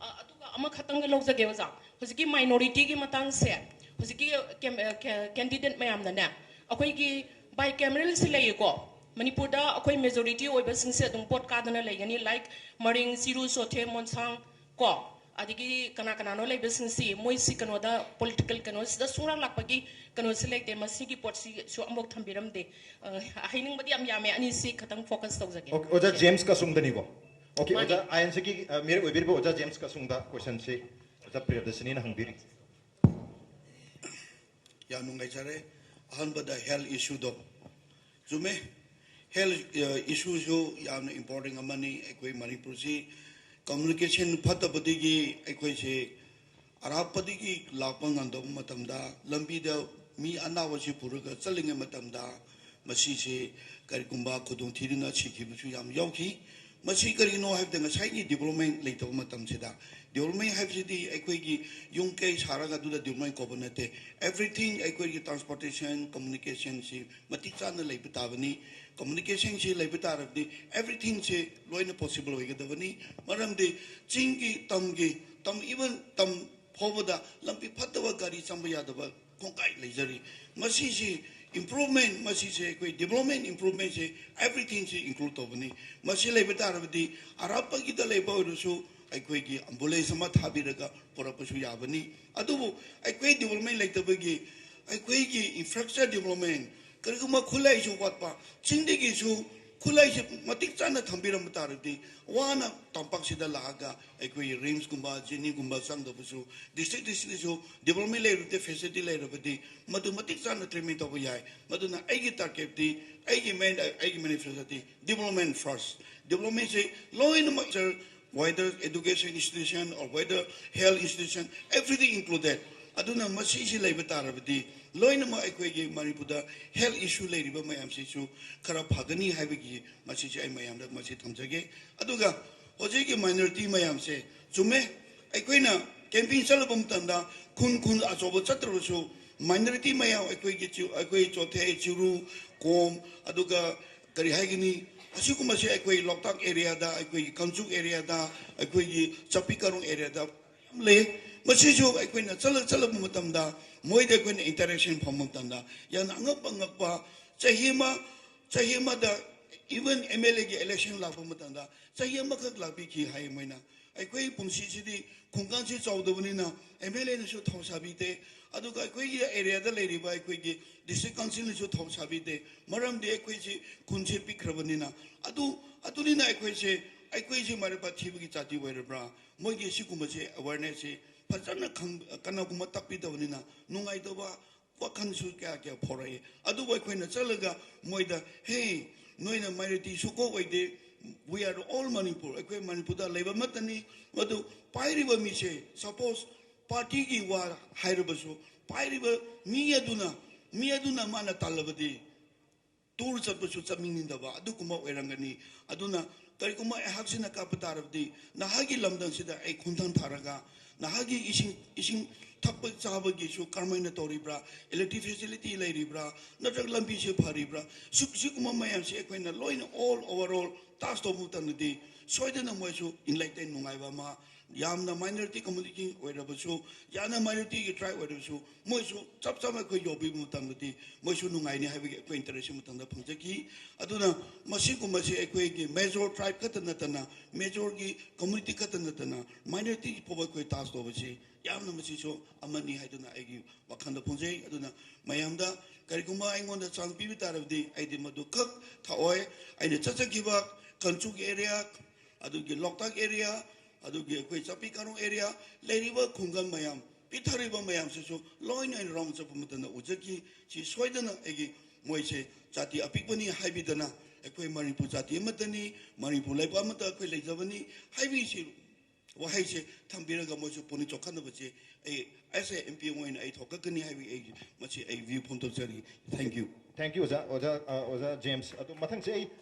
ꯑ, ꯑꯗꯨꯒ ꯑꯃꯈꯛꯇꯪꯒ ꯂꯧꯖꯒꯦ ꯑꯣꯖꯥ꯫ ꯍꯧꯖꯤꯛꯀꯤ ꯃꯥꯏꯅꯣꯔꯤꯇꯤꯒꯤ ꯃꯇꯥꯡꯁꯦ, ꯍꯧꯖꯤꯛꯀꯤ ꯀꯦꯝ- ꯑ, ꯀꯦ- ꯀꯦꯟꯗꯤꯗꯦꯠ ꯃꯌꯥꯝꯅꯅꯦ, ꯑꯩꯈꯣꯏꯒꯤ ꯕꯥꯏꯀꯦꯃꯦꯔꯦꯜꯁꯤ ꯂꯩꯌꯦꯀꯣ꯫ ꯃꯅꯤꯄꯨꯔꯗ ꯑꯩꯈꯣꯏ ꯃꯦꯖꯣꯔꯤꯇꯤ ꯑꯣꯏꯕꯁꯤꯡꯁꯦ ꯑꯗꯨꯝ ꯚꯣꯠ ꯀꯥꯗꯅ ꯂꯩꯒꯅꯤ, ꯂꯥꯏꯛ ꯃꯔꯤꯡ, ꯆꯤꯔꯨ, ꯆꯣꯊꯦ, ꯃꯣꯟꯁꯥꯡ ꯀꯣ, ꯑꯗꯒꯤ ꯀꯅꯥ ꯀꯅꯥꯅꯣ ꯂꯩꯕꯁꯤꯡꯁꯤ, ꯃꯣꯏꯁꯤ ꯀꯩꯅꯣꯗ, ꯄꯣꯂꯤꯇꯤꯀꯦꯜ ꯀꯩꯅꯣꯁꯤꯗ ꯁꯨꯡꯂꯥꯛ ꯂꯥꯛꯄꯒꯤ ꯀꯩꯅꯣꯁꯤ ꯂꯩꯇꯦ꯫ ꯃꯁꯤꯒꯤ ꯄꯣꯠꯁꯤꯁꯨ ꯑꯃꯐꯥꯎ ꯊꯝꯕꯤꯔꯝꯗꯦ꯫ ꯑ, ꯍꯥꯏꯅꯤꯡꯕꯗꯤ ꯌꯥꯝ ꯌꯥꯝꯃꯦ, ꯑꯅꯤꯁꯤ ꯈꯇꯪ ꯐꯣꯀꯁ ꯇꯧꯖꯒꯦ꯫ Okay, ꯑꯣꯖꯥ ꯖꯦꯝꯁ ꯀꯁꯨꯡꯗꯅꯤꯀꯣ꯫ Okay, ꯃꯥꯅꯤ꯫ ꯑꯣꯖꯥ ꯑꯥꯏ ꯑꯦꯟ ꯁꯤꯒꯤ, ꯑ, ꯃꯦꯌꯔ ꯑꯣꯏꯕꯤꯔꯤꯕ ꯑꯣꯖꯥ ꯖꯦꯝꯁ ꯀꯁꯨꯡꯗ ꯀꯣꯏꯁꯟꯁꯤ ꯑꯣꯖꯥ ꯄ꯭ꯔꯤꯌꯗꯔꯁꯤꯅꯤꯅ ꯍꯪꯕꯤꯔꯤ꯫ ꯌꯥꯝ ꯅꯨꯡꯉꯥꯏꯖꯔꯦ꯫ ꯑꯍꯥꯟꯕꯗ ꯍꯦꯜꯊ ꯏꯁꯨꯗꯣ ꯆꯨꯝꯃꯦ꯫ ꯍꯦꯜꯊ ꯏꯁꯨꯁꯨ ꯌꯥꯝꯅ ꯏꯝꯄꯣꯔꯇꯦꯟ ꯑꯃꯅꯤ꯫ ꯑꯩꯈꯣꯏ ꯃꯅꯤꯄꯨꯔꯁꯤ ꯀꯝꯃ꯭ꯌꯨꯅꯤꯀꯦꯁꯟ ꯐꯠꯇꯕꯗꯒꯤ ꯑꯩꯈꯣꯏꯁꯦ ꯑꯔꯥꯞꯄꯗꯒꯤ ꯂꯥꯛꯄ ꯉꯝꯗꯕ ꯃꯇꯝꯗ, ꯂꯝꯕꯤꯗ ꯃꯤ ꯑꯅꯥꯕꯁꯤ ꯄꯨꯔꯒ ꯆꯠꯂꯤꯉꯩ ꯃꯇꯝꯗ ꯃꯁꯤꯁꯦ ꯀꯔꯤꯒꯨꯝꯕ ꯈꯨꯗꯣꯡꯊꯤꯗꯨꯅ ꯁꯤꯈꯤꯕꯁꯨ ꯌꯥꯝ ꯌꯥꯎꯈꯤ꯫ ꯃꯁꯤ ꯀꯔꯤꯒꯤꯅꯣ ꯍꯥꯏꯕꯗ ꯉꯁꯥꯏꯒꯤ ꯗꯤꯕꯂꯞꯃꯦꯟ ꯂꯩꯇꯕ ꯃꯇꯝꯁꯤꯗ, ꯗꯤꯕꯂꯞꯃꯦꯟ ꯍꯥꯏꯕꯁꯤꯗꯤ ꯑꯩꯈꯣꯏꯒꯤ ꯌꯨꯝ ꯀꯩ ꯁꯥꯔꯒ ꯑꯗꯨꯗ ꯗꯤꯕꯂꯞꯃꯦꯟ ꯀꯧꯕ ꯅꯠꯇꯦ꯫ ꯑꯦꯚ꯭ꯔꯤꯊꯤꯡ ꯑꯩꯈꯣꯏꯒꯤ ꯇ꯭ꯔꯥꯟꯁꯄꯣꯔꯇꯦꯁꯟ, ꯀꯝꯃ꯭ꯌꯨꯅꯤꯀꯦꯁꯟꯁꯤ ꯃꯇꯤꯛ ꯆꯥꯅ ꯂꯩꯕ ꯇꯥꯕꯅꯤ꯫ ꯀꯝꯃ꯭ꯌꯨꯅꯤꯀꯦꯁꯟꯁꯤ ꯂꯩꯕ ꯇꯥꯔꯕꯗꯤ ꯑꯦꯚ꯭ꯔꯤꯊꯤꯡꯁꯤ ꯂꯣꯏꯅ ꯄꯣꯁꯤꯕꯜ ꯑꯣꯏꯒꯗꯕꯅꯤ꯫ ꯃꯔꯝꯗꯤ ꯆꯤꯡꯒꯤ, ꯇꯝꯒꯤ, ꯇꯝ, ꯏꯚꯟ ꯇꯝ ꯐꯥꯎꯕꯗ ꯂꯝꯕꯤ ꯐꯠꯇꯕ, ꯒꯥꯔꯤ ꯆꯪꯕ ꯌꯥꯗꯕ ꯈꯣꯡꯀꯥꯏ ꯂꯩꯖꯔꯤ꯫ ꯃꯁꯤꯁꯤ ꯏꯝꯄ꯭ꯔꯨꯚꯃꯦꯟ, ꯃꯁꯤꯁꯦ ꯑꯩꯈꯣꯏ ꯗꯤꯕꯂꯞꯃꯦꯟ ꯏꯝꯄ꯭ꯔꯨꯚꯃꯦꯟꯁꯦ ꯑꯦꯚ꯭ꯔꯤꯊꯤꯡꯁꯦ ꯏꯟꯀ꯭ꯂꯨꯗ ꯇꯧꯕꯅꯤ꯫ ꯃꯁꯤ ꯂꯩꯕ ꯇꯥꯔꯕꯗꯤ ꯑꯔꯥꯞꯄꯒꯤꯗ ꯂꯩꯕ ꯑꯣꯏꯔꯁꯨ ꯑꯩꯈꯣꯏꯒꯤ ꯑꯦꯝꯕꯨꯂꯦꯟꯁ ꯑꯃ ꯊꯥꯕꯤꯔꯒ ꯄꯨꯔꯛꯄꯁꯨ ꯌꯥꯕꯅꯤ꯫ ꯑꯗꯨꯕꯨ ꯑꯩꯈꯣꯏ ꯗꯤꯕꯂꯞꯃꯦꯟ ꯂꯩꯇꯕꯒꯤ ꯑꯩꯈꯣꯏꯒꯤ ꯏꯟꯐ꯭ꯔꯥꯁ꯭ꯇ꯭ꯔꯛꯆꯔ ꯗꯤꯕꯂꯞꯃꯦꯟ, ꯀꯔꯤꯒꯨꯝꯕ ꯈꯨꯠꯂꯥꯏꯁꯨ ꯋꯥꯠꯄ, ꯆꯤꯡꯗꯒꯤꯁꯨ ꯈꯨꯠꯂꯥꯏꯁꯤ ꯃꯇꯤꯛ ꯆꯥꯅ ꯊꯝꯕꯤꯔꯝꯕ ꯇꯥꯔꯗꯤ ꯋꯥꯅ ꯇꯝꯄꯥꯛꯁꯤꯗ ꯂꯥꯛꯑꯒ ꯑꯩꯈꯣꯏꯒꯤ ꯔꯤꯝꯁꯀꯨꯝꯕ, ꯖꯦꯅꯤꯒꯨꯝꯕ ꯆꯪꯗꯕꯁꯨ, ꯗꯤꯁꯇ꯭ꯔꯤꯛ ꯗꯤꯁꯇ꯭ꯔꯤꯛꯇꯁꯨ ꯗꯤꯕꯂꯞꯃꯦꯟ ꯂꯩꯔꯕꯗꯤ, ꯐꯦꯁꯤꯂꯤꯇꯤ ꯂꯩꯔꯕꯗꯤ ꯃꯗꯨ ꯃꯇꯤꯛ ꯆꯥꯅ ꯇ꯭ꯔꯤꯠꯃꯦꯟ ꯇꯧꯕ ꯌꯥꯏ꯫ ꯃꯗꯨꯅ ꯑꯩꯒꯤ ꯇꯥꯔꯒꯦꯠꯇꯤ, ꯑꯩꯒꯤ ꯃꯦꯟ, ꯑꯩꯒꯤ ꯃꯦꯅꯤꯐꯦꯁꯇꯣꯗꯤ ꯗꯤꯕꯂꯞꯃꯦꯟ ꯐꯥꯔꯁ꯫ ꯗꯤꯕꯂꯞꯃꯦꯟꯁꯤ ꯂꯣꯏꯅꯃꯛ whether education institution or whether health institution, everything included. ꯑꯗꯨꯅ ꯃꯁꯤꯁꯤ ꯂꯩꯕ ꯇꯥꯔꯕꯗꯤ ꯂꯣꯏꯅꯃꯛ ꯑꯩꯈꯣꯏꯒꯤ ꯃꯅꯤꯄꯨꯔꯗ health issue ꯂꯩꯔꯤꯕ ꯃꯌꯥꯝꯁꯤꯁꯨ ꯈꯔ ꯐꯒꯅꯤ ꯍꯥꯏꯕꯒꯤ ꯃꯁꯤꯁꯦ ꯑꯩ ꯃꯌꯥꯝꯗ ꯃꯁꯤ ꯊꯝꯖꯒꯦ꯫ ꯑꯗꯨꯒ ꯍꯧꯖꯤꯛꯀꯤ minority ꯃꯌꯥꯝꯁꯦ ꯆꯨꯝꯃꯦ, ꯑꯩꯈꯣꯏꯅ campaign ꯆꯠꯂꯨꯕ ꯃꯇꯝꯗ ꯈꯨꯟ ꯈꯨꯟ ꯑꯆꯧꯕ ꯆꯠꯇ꯭ꯔꯕꯁꯨ minority ꯃꯌꯥꯝ ꯑꯩꯈꯣꯏꯒꯤ ꯆꯤ-, ꯑꯩꯈꯣꯏ ꯆꯣꯊꯦ, ꯆꯤꯔꯨ, ꯀꯣꯝ, ꯑꯗꯨꯒ ꯀꯔꯤ ꯍꯥꯏꯒꯅꯤ, ꯑꯁꯤꯒꯨꯝꯕꯁꯦ ꯑꯩꯈꯣꯏ ꯂꯣꯛꯇꯥꯛ areaꯗ, ꯑꯩꯈꯣꯏꯒꯤ ꯀꯥꯡꯆꯨꯛ areaꯗ, ꯑꯩꯈꯣꯏꯒꯤ ꯆꯥꯄꯤ ꯀꯥꯔꯣꯡ areaꯗ ꯌꯥꯝ ꯂꯩ꯫ ꯃꯁꯤꯁꯨ ꯑꯩꯈꯣꯏꯅ ꯆꯠꯂ ꯆꯠꯂꯕ ꯃꯇꯝꯗ ꯃꯣꯏꯗ ꯑꯩꯈꯣꯏꯅ interaction ꯐꯪꯕ ꯃꯇꯝꯗ ꯌꯥꯝꯅ ꯑꯉꯛꯄ ꯑꯉꯛꯄ, ꯆꯍꯤ ꯑꯃ, ꯆꯍꯤ ꯑꯃꯗ even MLAꯒꯤ election ꯂꯥꯛꯄ ꯃꯇꯝꯗ ꯆꯍꯤ ꯑꯃꯈꯛ ꯂꯥꯛꯄꯤꯈꯤ ꯍꯥꯏ ꯃꯣꯏꯅ꯫ ꯑꯩꯈꯣꯏ ꯄꯨꯟꯁꯤꯁꯤꯗꯤ ꯈꯨꯡꯒꯪꯁꯤ ꯆꯥꯎꯗꯕꯅꯤꯅ MLAꯅꯁꯨ ꯊꯧ ꯁꯥꯕꯤꯗꯦ, ꯑꯗꯨꯒ ꯑꯩꯈꯣꯏꯒꯤ areaꯗ ꯂꯩꯔꯤꯕ ꯑꯩꯈꯣꯏꯒꯤ district councilꯅꯁꯨ ꯊꯧ ꯁꯥꯕꯤꯗꯦ꯫ ꯃꯔꯝꯗꯤ ꯑꯩꯈꯣꯏꯁꯤ ꯈꯨꯟꯁꯦ ꯄꯤꯛꯈ꯭ꯔꯕꯅꯤꯅ꯫ ꯑꯗꯨ, ꯑꯗꯨꯅꯤꯅ ꯑꯩꯈꯣꯏꯁꯦ, ꯑꯩꯈꯣꯏꯁꯦ ꯃꯔꯩꯕꯥꯛ ꯊꯤꯕꯒꯤ ꯖꯥꯇꯤ ꯑꯣꯏꯔꯕ꯭ꯔꯥ? ꯃꯣꯏꯒꯤ ꯁꯤꯒꯨꯝꯕꯁꯦ awarenessꯁꯦ ꯐꯖꯅ ꯈꯪ-, ꯀꯅꯥꯒꯨꯝꯕ ꯇꯥꯛꯄꯤꯗꯕꯅꯤꯅ ꯅꯨꯡꯉꯥꯏꯇꯕ ꯋꯥꯈꯜꯁꯨ ꯀꯌꯥ ꯀꯌꯥ ꯐꯥꯎꯔꯛꯏ꯫ ꯑꯗꯨꯕꯨ ꯑꯩꯈꯣꯏꯅ ꯆꯠꯂꯒ ꯃꯣꯏꯗ, "ꯍꯦ, ꯅꯣꯏꯅ minority ꯁꯨꯛꯑꯣꯏ ꯑꯣꯏꯗꯦ, we are all Manipur, ꯑꯩꯈꯣꯏ ꯃꯅꯤꯄꯨꯔꯗ ꯂꯩꯕ ꯑꯃꯠꯇꯅꯤ"꯫ ꯃꯗꯨ ꯄꯥꯏꯔꯤꯕ ꯃꯤꯁꯦ, suppose partyꯒꯤ ꯋꯥ ꯍꯥꯏꯔꯕꯁꯨ, ꯄꯥꯏꯔꯤꯕ ꯃꯤ ꯑꯗꯨꯅ, ꯃꯤ ꯑꯗꯨꯅ ꯃꯥꯅ ꯇꯥꯜꯂꯕꯗꯤ tour ꯆꯠꯄꯁꯨ ꯆꯠꯃꯤꯟꯅꯗꯕ ꯑꯗꯨꯒꯨꯝꯕ ꯑꯣꯏꯔꯝꯒꯅꯤ꯫ ꯑꯗꯨꯅ ꯀꯔꯤꯒꯨꯝꯕ ꯑꯩꯍꯥꯛꯁꯤꯅ ꯀꯥꯞꯄ ꯇꯥꯔꯕꯗꯤ ꯅꯍꯥꯛꯀꯤ ꯂꯝꯗꯝꯁꯤꯗ ꯑꯩ ꯈꯣꯡꯊꯥꯡ ꯊꯥꯔꯒ ꯅꯍꯥꯛꯀꯤ ꯏꯁꯤꯡ, ꯏꯁꯤꯡ ꯊꯛꯄ ꯆꯥꯕꯒꯤꯁꯨ ꯀꯔꯝꯍꯥꯏꯅ ꯇꯧꯔꯤꯕ꯭ꯔꯥ, electric facility ꯂꯩꯔꯤꯕ꯭ꯔꯥ, ꯅꯠꯇ꯭ꯔꯒ ꯂꯝꯕꯤꯁꯦ ꯐꯔꯤꯕ꯭ꯔꯥ, ꯁꯨ-, ꯁꯤꯒꯨꯝꯕ ꯃꯌꯥꯝꯁꯦ ꯑꯩꯈꯣꯏꯅ ꯂꯣꯏꯅ all overall touch ꯇꯧꯕ ꯃꯇꯝꯗꯗꯤ ꯁꯣꯏꯗꯅ ꯃꯣꯏꯁꯨ enlighten, ꯅꯨꯡꯉꯥꯏꯕ ꯑꯃ, ꯌꯥꯝꯅ minority community ꯑꯣꯏꯔꯕꯁꯨ, ꯌꯥꯝꯅ minorityꯒꯤ tribe ꯑꯣꯏꯔꯕꯁꯨ, ꯃꯣꯏꯁꯨ ꯆꯞ ꯆꯥꯅ ꯑꯩꯈꯣꯏ ꯌꯧꯕꯤꯕ ꯃꯇꯝꯗꯗꯤ ꯃꯣꯏꯁꯨ ꯅꯨꯡꯉꯥꯏꯅꯤ ꯍꯥꯏꯕꯒꯤ ꯑꯩꯈꯣꯏ interaction ꯃꯇꯝꯗ ꯐꯪꯖꯈꯤ꯫ ꯑꯗꯨꯅ ꯃꯁꯤꯒꯨꯝꯕꯁꯤ ꯑꯩꯈꯣꯏꯒꯤ major tribe ꯈꯛꯇ ꯅꯠꯇꯅ, majorꯒꯤ community ꯈꯛꯇ ꯅꯠꯇꯅ, minority ꯐꯥꯎꯕ ꯑꯩꯈꯣꯏ touch ꯇꯧꯕꯁꯤ ꯌꯥꯝꯅ ꯃꯁꯤꯁꯨ ꯑꯃꯅꯤ ꯍꯥꯏꯗꯨꯅ ꯑꯩꯒꯤ ꯋꯥꯈꯜꯗ ꯐꯣꯡꯖꯩ꯫ ꯑꯗꯨꯅ ꯃꯌꯥꯝꯗ ꯀꯔꯤꯒꯨꯝꯕ ꯑꯩꯉꯣꯟꯗ chance ꯄꯤꯕ ꯇꯥꯔꯕꯗꯤ ꯑꯩꯗꯤ ꯃꯗꯨ ꯈꯛ ꯊꯥꯛꯑꯣꯏ꯫ ꯑꯩꯅ ꯆꯠꯆꯈꯤꯕ ꯀꯥꯡꯆꯨꯛ area, ꯑꯗꯨꯒꯤ ꯂꯣꯛꯇꯥꯛ area, ꯑꯗꯨꯒꯤ ꯑꯩꯈꯣꯏ ꯆꯥꯄꯤ ꯀꯥꯔꯣꯡ area ꯂꯩꯔꯤꯕ ꯈꯨꯡꯒꯪ ꯃꯌꯥꯝ, ꯄꯤꯛꯊꯔꯤꯕ ꯃꯌꯥꯝꯁꯤꯁꯨ ꯂꯣꯏꯅ ꯑꯩꯅ round ꯆꯠꯄ ꯃꯇꯝꯗ ꯎꯖꯈꯤ꯫ ꯁꯤ ꯁꯣꯏꯗꯅ ꯑꯩꯒꯤ ꯃꯣꯏꯁꯦ ꯖꯥꯇꯤ ꯑꯄꯤꯛꯄꯅꯤ ꯍꯥꯏꯕꯤꯗꯅ, ꯑꯩꯈꯣꯏ ꯃꯅꯤꯄꯨꯔ ꯖꯥꯇꯤ ꯑꯃꯠꯇꯅꯤ, ꯃꯅꯤꯄꯨꯔ ꯂꯩꯕꯥꯛ ꯑꯃꯠꯇ ꯑꯩꯈꯣꯏ ꯂꯩꯖꯕꯅꯤ ꯍꯥꯏꯕꯤꯁꯤ ꯋꯥꯍꯩꯁꯦ ꯊꯝꯕꯤꯔꯒ ꯃꯣꯏꯁꯨ ꯄꯨꯛꯅꯤꯡ ꯆꯣꯛꯈꯠꯅꯕꯁꯦ ꯑꯩ as a M P ꯑꯃ ꯑꯣꯏꯅ ꯑꯩ ꯊꯣꯛꯀꯠꯀꯅꯤ ꯍꯥꯏꯕꯒꯤ ꯑꯩ ꯃꯁꯤ ꯑꯩ view ꯐꯣꯡꯗꯣꯛꯆꯔꯤ꯫ Thank you꯫ Thank you ꯑꯣꯖꯥ ꯑꯣꯖꯥ ꯑ, ꯑꯣꯖꯥ ꯖꯦꯝꯁ꯫ ꯑꯗꯣ ꯃꯊꯪꯁꯦ ꯑꯩ